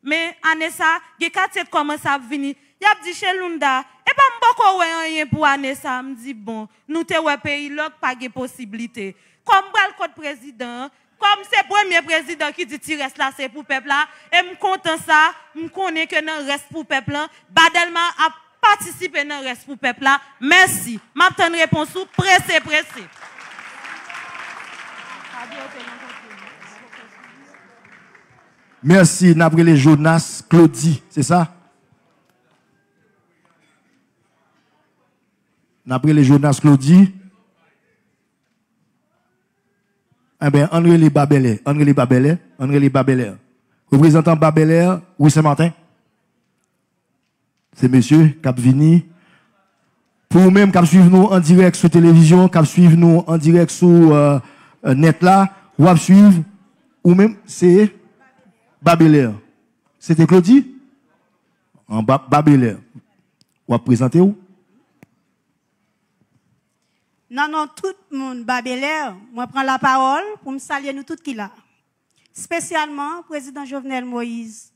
Men ane sa, gen katye k kòmanse ap vini. Y ap di, Chelunda, epa m poko wè anyen pou ane sa. M di, bon, nou te wè peyi lòk pa gen posiblite. Kòm m pral kot prezidan an, kòm se premye prezidan ki di ti rès la se pou pèp la, e m kontan sa, m konnen ke nan rès pou pèp lan, ba Dèlma ap patisipe nan rès pou pèp la. Mèsi. M ap tann repons ou prese, prese. Mèsi. N ap rele Jonas Claudy, se sa? N ap rele Jonas Claudy. Enben, ann rele Babèlè, ann rele Babèlè, ann rele Babèlè. Reprezantan Babèlè, Wi Sen Maten. Se mesye k ap vini. Pou ou menm k ap swiv nou an dirèk sou televizyon, k ap swiv nou an dirèk sou, euh, euh, nèt la, w ap swiv, ou menm, se Babelè. Se te Claudy? An Ba-, Babelè. W ap prezante w? Nan non tout moun Babelè, mwen pran lapawòl pou m salye nou tout ki la. Espesyalman Prezidan Jovenel Moïse,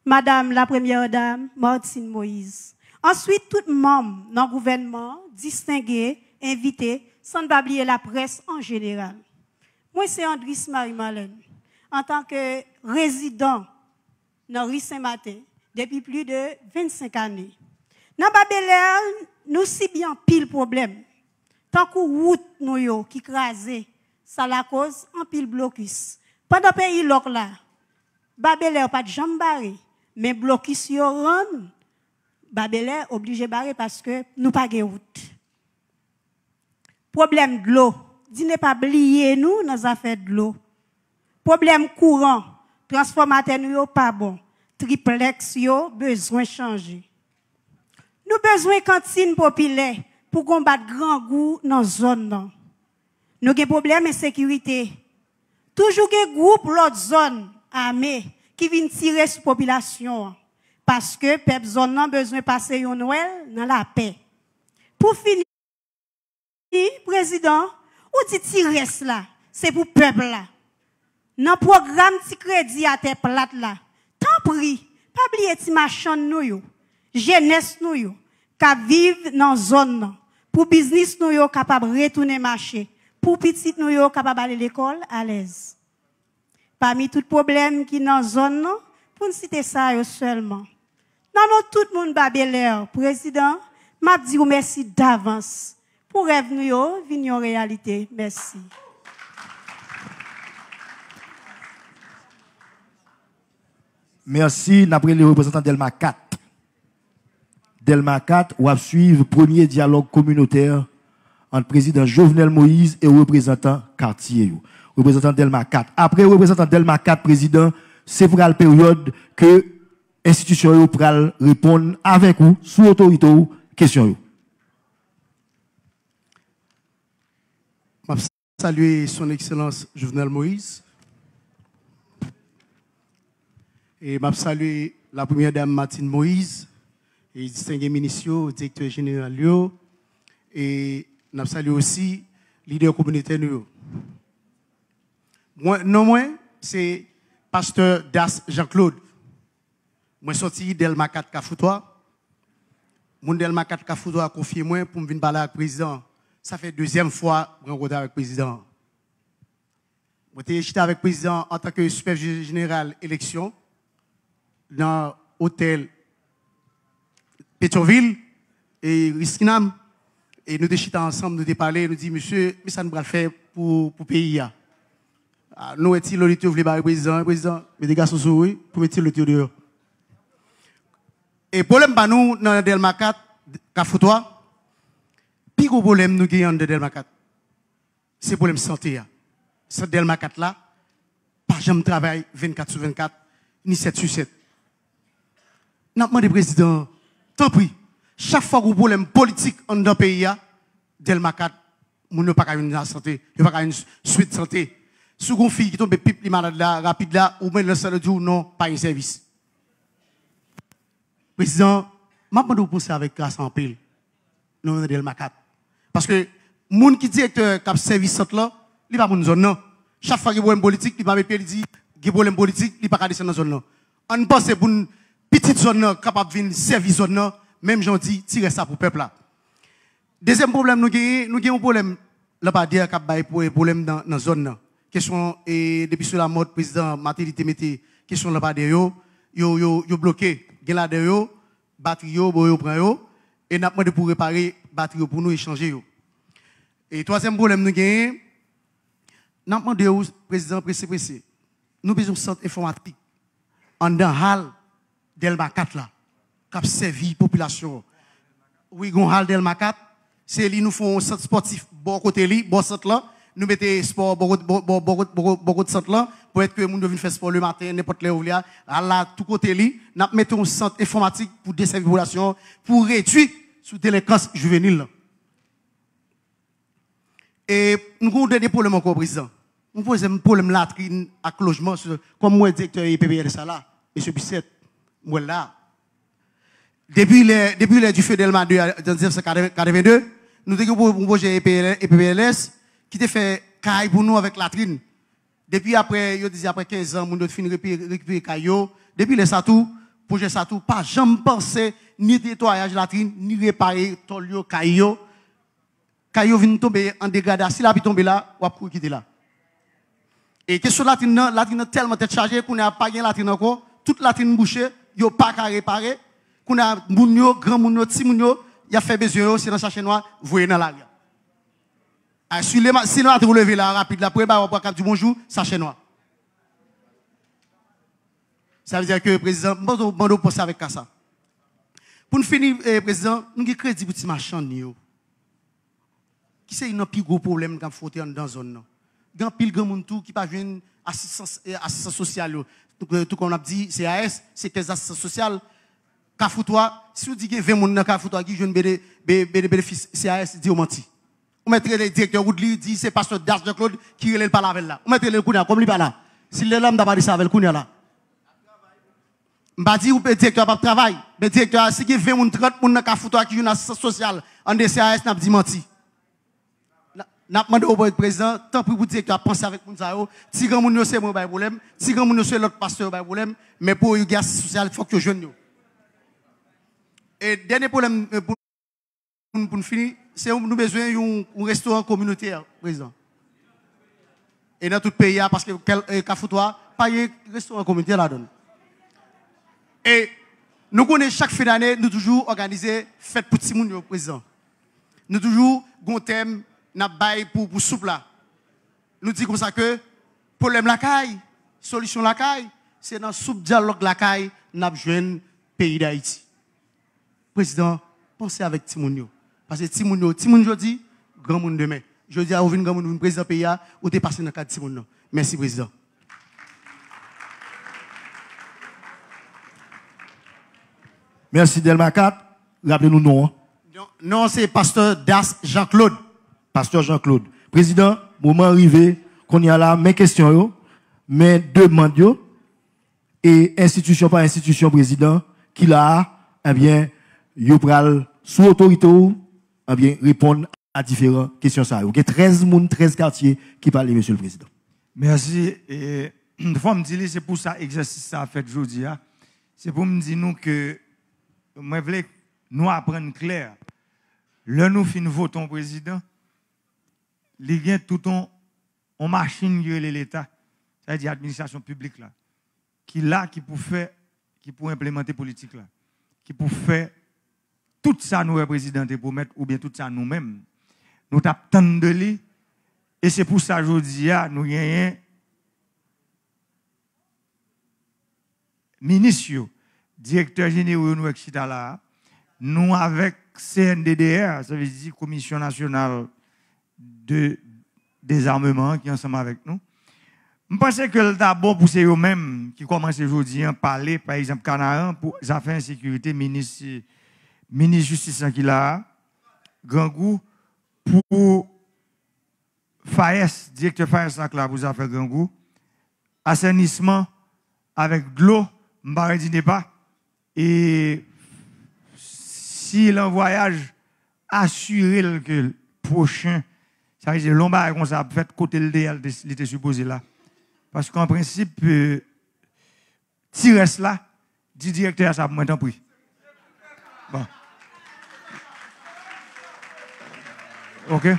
Madam Lapremyè Dam Martine Moïse. Answit, tout manm nan gouvènman an, distenge, envite, san n pa bliye laprès an jeneral. Mwen se Andris Marie Marlène, antanke rezidan nan ri Sen Maten depi plis de vennsenk ane. Nan Babelè, nou sibi anpil pwoblèm, tankou wout nou yo ki kraze, sa lakoz anpil blokis. Pandan peyi lòk la, Babelè pa t janm bare, men blokis yo rann Babelè oblije bare paske nou pa gen wout. Pwoblèm dlo. Dine pa bliye nou nan zafè dlo. Pwoblèm kouran. Transfòmatè nou yo pa bon. Triplèks yo bezwen chanje. Nou bezwen kantin popilè pou konbat grangou nan zòn nan. Nou gen pwoblèm ensekirite. Toujou gen gwoup lòt zòn ame ki vin tire sou popilasyon an, paske pèp zòn nan bezwen pase yon Nwèl nan lapè. Pou fini, Prezidan, ou di ti rès la, se pou pèp la. Nan pwogram ti kredi atè plat la, tanpri, pa bliye ti machann nou yo, jenès nou yo k ap viv nan zòn nan, pou biznis nou yo kapab retounen mache, pou pitit nou yo kapab ale lekòl alèz. Pami tout pwoblèm ki nan zòn nan, pou n site sa yo sèlman. Nan non tout moun Babelè, Prezidan, m ap di w mèsi davans pou rèv nou yo vin yon reyalite. Mèsi. Mèsi. N ap rele reprezantan Dèlma kat. Dèlma kat, w ap swiv premye dyalòg kominotè ant prezidan Jovenel Moïse e reprezantan katye yo. Reprezantan Dèlma kat. Apre reprezantan Dèlma kat, prezidan, se pral peryòd ke enstitisyon yo pral reponn avèk ou, sou otorite w, kesyon yo. M ap salye Son Ekselans Jovenel Moïse. E m ap salye la premyè dam Martine Moïse, e distenge minis yo, direktè jeneral yo, e n ap salye osi lidè kominotè nou yo. Mwen, non mwen, se pastè Das Jean Claude. Mwen sòti Dèlma kat Kafou twa. Moun Dèlma kat Kafou twa konfye mwen pou m vin pale ak prezidan. Sa fè dezyèm fwa mwen rankontre avèk prezidan. Mwen te chita avèk prezidan antanke sipèvizè jeneral eleksyon nan otèl Petyonvil e Riskinam. E nou te chita ansanm, nou te pale, nou di, "Mesye, men sa nou pral fè pou, pou peyi a." A, nou wè ti lolit yo vle bare prezidan, prezidan, mete gason sou ou, wi, pou mete ti lolit yo deyò. E pwoblèm pa nou nan Dèlma kat, Kafou twa, pi gwo pwoblèm nou genyen anndan Dèlma kat, se pwoblèm sante a. Sant Dèlma kat la pa janm travay vennkat sou vennkat, ni sèt sou sèt. N ap mande prezidan, tanpri, chak fwa gen pwoblèm politik anndan peyi a, Dèlma kat, moun yo pa ka jwenn lasante, yo pa ka jwenn swen sante. Si w gen yon fi ki tonbe pip, li malad la, rapid la, ou mande l nan sant, yo di w non, pa gen sèvis. Prezidan, m ap mande w panse avèk klas anpil. Nou menm nan Dèlma kat. Paske moun ki direktè k ap sèvi sant lan, li pa moun zòn nan. Chak fwa gen pwoblèm politik, li pa met pye, li di gen pwoblèm politik, li pa ka desann nan zòn nan. Ann panse pou n, pitit zòn nan kapab vin sèvi zòn nan, menm jan w di, ti rès la pou pèp la. Dezyèm pwoblèm nou genyen, nou gen yon pwoblèm lanpadè k ap bay pwo-, pwoblèm nan, nan zòn nan. Kesyon, e, depi sou Lamòt, prezidan Martelly te mete kesyon lanpadè yo, yo, yo, yo bloke. Gen ladan yo, batri yo, bon, yo pran yo, e n ap mande pou repare batri yo pou nou e chanje yo. E twazyèm pwoblèm nou genyen, n ap mande w, prezidan, prese, prese. Nou bezwen yon sant enfòmatik anndan hal Dèlma kat la, k ap sèvi popilasyon an. Wi, gen yon hal Dèlma kat, se li nou fè yon sant espòtif bò kote li, bò sant lan. Nou mete espò bò kot, bò, bò, bò kot, bò kot, bò kot sant lan, pou èt ke moun yo vin fè espò lematen, nenpòt lè yo vle a. Hal la, tou kote li, n ap mete yon sant enfòmatik pou desèvi popilasyon an, pou redui sou delenkans jivenil lan. E nou gen yon dènye pwoblèm ankò, prezidan. Nou poze m pwoblèm latrin ak lojman, sou, kòm mwen direktè E P P L S la la, mesye Bisset, mwen la. Depi lè, depi lè dife Dèlma de a, nan mil nèf san katreven de, nou te gen yon pwojè E P L, E P P L S ki te fè kay pou nou avèk latrin. Depi apre, yo te di apre kenz an, moun yo te fin repi-, rekipere kay yo. Depi lè sa tou, pwojè sa tou, pa janm panse ni netwayaj latrin, ni repare tòl yo, kay yo. Kay yo vin tonbe an degrada. Si lapli tonbe la, w ap kouri kite la. E kesyon latrin nan, latrin nan tèlman tèt chaje, kounye a pa gen latrin ankò, tout latrin bouche, yo pa ka repare. Kounye a moun yo, granmoun yo, timoun yo, y ap fè bezwen yo, se nan sachè nwa, voye nan lari a. A, si le ma-, si le maten ou leve la, rapid la, premye bagay w ap wè k ap di bonjou, sachè nwa. Sa vle di ke, prezidan, m mande w, mande w panse avèk ka sa. Pou n fini, eh, prezidan, nou gen kredi pou ti machann yo. Ki se youn nan pi gwo pwoblèm k ap fwote anndan zòn nan. Gen anpil granmoun tou ki pa jwenn asistans, eh, asistans sosyal yo. Tou, tou kòm n ap di, C A S, se kès asistans sosyal. Kafou twa, si w di gen ven moun nan Kafou twa ki jwenn bene-, be-, bene-, benefis C A S, di yo manti. Ou mèt rele direktè Woodly, di se pastè Das Jean Claude ki rele l pale avè l la. Ou mèt rele l kounye a, kòm li pa la. Si l te la, m ta pale sa avè l kounye a la. M pa di ou direktè a p ap travay, men direktè a, si gen ven moun, trant moun nan Kafou twa ki jwenn asistans sosyal anndan C A S, n ap di manti. N a, n ap mande w, prezidan, tanpri pou direktè a panse avèk moun sa yo. Ti granmoun yo se mwen yo bay pwoblèm, ti granmoun yo se lòt pastè yo bay pwoblèm, men pou yo gen asistans sosyal, fòk yo jwenn yo. E dènye pwoblèm, eh, pou, pou n fini, se yon, nou bezwen yon, yon restoran kominotè, prezidan. E nan tout peyi a, paske kèl, eh, Kafou twa, pa gen restoran kominotè ladan l. E nou konnen chak fen dane, nou toujou òganize fèt pou timoun yo, prezidan. Nou toujou gon tèm n ap bay pou, pou soup la. Nou di konsa ke pwoblèm lakay, solisyon lakay, se nan soup dyalòg lakay n ap jwenn peyi Dayiti. Prezidan, panse avèk timoun yo. Paske timoun yo, timoun jodi, granmoun demen. Jodi a, ou vin granmoun, ou vin prezidan peyi a, ou te pase nan kad timoun nan. Mèsi, Prezidan. Mèsi, Dèlma kat. Raple nou non an. Non, non, se Pastè Das Jean Claude. Pastè Jean Claude. Prezidan, moman an rive, kounye a la, men kesyon yo, men demann yo, e enstitisyon pa enstitisyon, Prezidan, ki la a, ebyen, yo pral, sou otorite w, ebyen, reponn a diferan kesyon sa yo. Gen trèz moun, trèz katye ki pale, Mesye le Prezidan. Mèsi. E, fò m di li, se pou sa egzèsis sa a fèt jodi a. Se pou m di nou ke mwen vle nou aprann klè. Lè nou fin vote yon prezidan, li gen tout yon, yon machin ki rele Leta, sa vle di administrasyon piblik la, ki la, ki pou fè, ki pou enplimante politik la, ki pou fè tout sa nou wè prezidan te pwomèt oubyen tout sa nou menm, nou t ap tann de li. E se pou sa jodi a, nou genyen minis yo, direktè jenero yo nou wè k chita la a, nou avèk C N D D R, sa vle di Komisyon Nasyonal de Dezarmeman an ki ansanm avèk nou. M panse ke l ta bon pou se yo menm ki kòmanse jodi an pale, pa egzanp, Kanaran, pou zafè ensekirite, minis, minis jistis lan ki la a, Grangou, pou FAES, direktè FAES la k la pou zafè Grangou, asènisman avèk dlo, m pa wè DINEPA, e si l an vwayaj, asire l ke pwochen, sa vle di lè yon bagay konsa ap fèt, kote l te ye a, li te, li te sipoze la. Paske an prensip, e, ti rès la, di direktè a sa pou mwen, tanpri. Bon. Oke.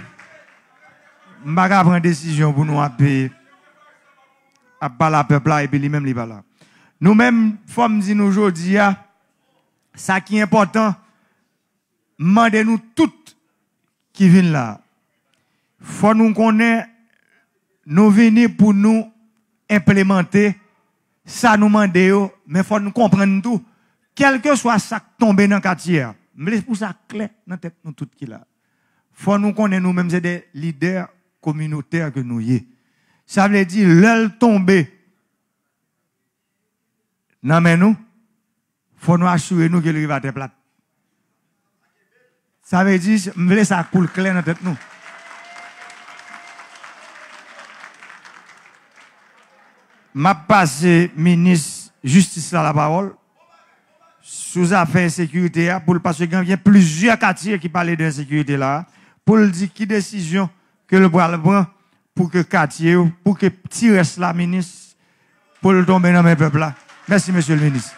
M pa ka pran desizyon pou nou ap, ap pale a pèp la epi li menm li pa la. Nou menm, fò m di nou jodi a, sa ki enpòtan, m mande nou tout ki vin la a, fò nou konnen nou vini pou nou enplemante sa nou mande yo, men fò nou konprann tou, kèlkeswa sa k tonbe nan katye a, m vle pou sa klè nan tèt nou tout ki la a. Fò nou konnen nou menm se de lidè kominotè ke nou ye. Sa vle di, lè l tonbe nan men nou, fò nou asire nou ke l rive atè plat. Sa vle di, m vle sa pou l klè nan tèt nou. M ap pase minis jistis la lapawòl sou zafè ensekirite a, pou l, paske gen, gen plizyè katye ki pale de ensekirite la, pou l di ki desizyon ke l pral pran pou ke katye yo, pou ke ti rès la, minis, pou l tonbe nan men pèp la. Mèsi, mesye le minis.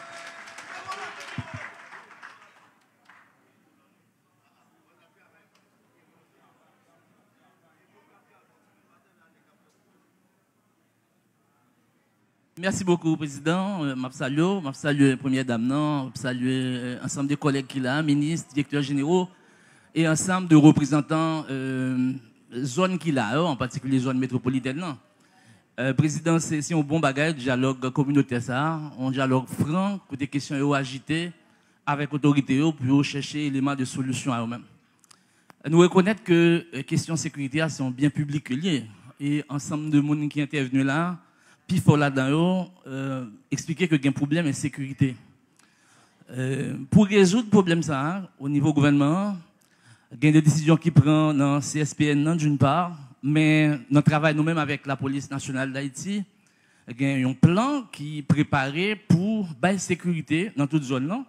Mèsi bokou, Prezidan. Euh, m ap salye w, m ap salye Premyè Dam nan, m ap salye, euh, ansanm de kòlèg ki la, minis, direktè jenero, e ansanm de reprezantan, euh, zòn ki la yo, an patikilye zòn metwopolitèn nan. Euh, Prezidan, se, se yon bon bagay, dyalòg kominotè sa a, yon dyalòg fran, kote kesyon yo ajite avèk otorite yo pou yo chèche eleman de solisyon a yo menm. Nou rekonèt ke, euh, kesyon sekirite a se yon byen piblik ke l ye. E ansanm de moun ki entèvni la, pifò ladan yo, euh, eksplike ke gen pwoblèm ensekirite. Euh, pou rezoud pwoblèm sa a, o nivo gouvènman an, gen de desizyon ki pran nan C S P N nan, d'une part, men nan travay nou menm avèk Lapolis Nasyonal d Ayiti, gen yon plan ki prepare pou bay sekirite nan tout zòn nan,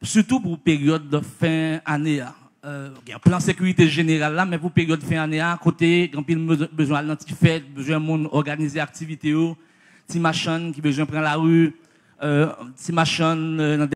sitou pou peryòd fen ane a. Euh, gen plan sekirite jeneral la, men pou peryòd fen ane a, kote gen anpil moun bezwen al nan ti fèt, bezwen moun òganize aktivite yo, ti machann ki bezwen pran lari, euh, ti machann, euh, nan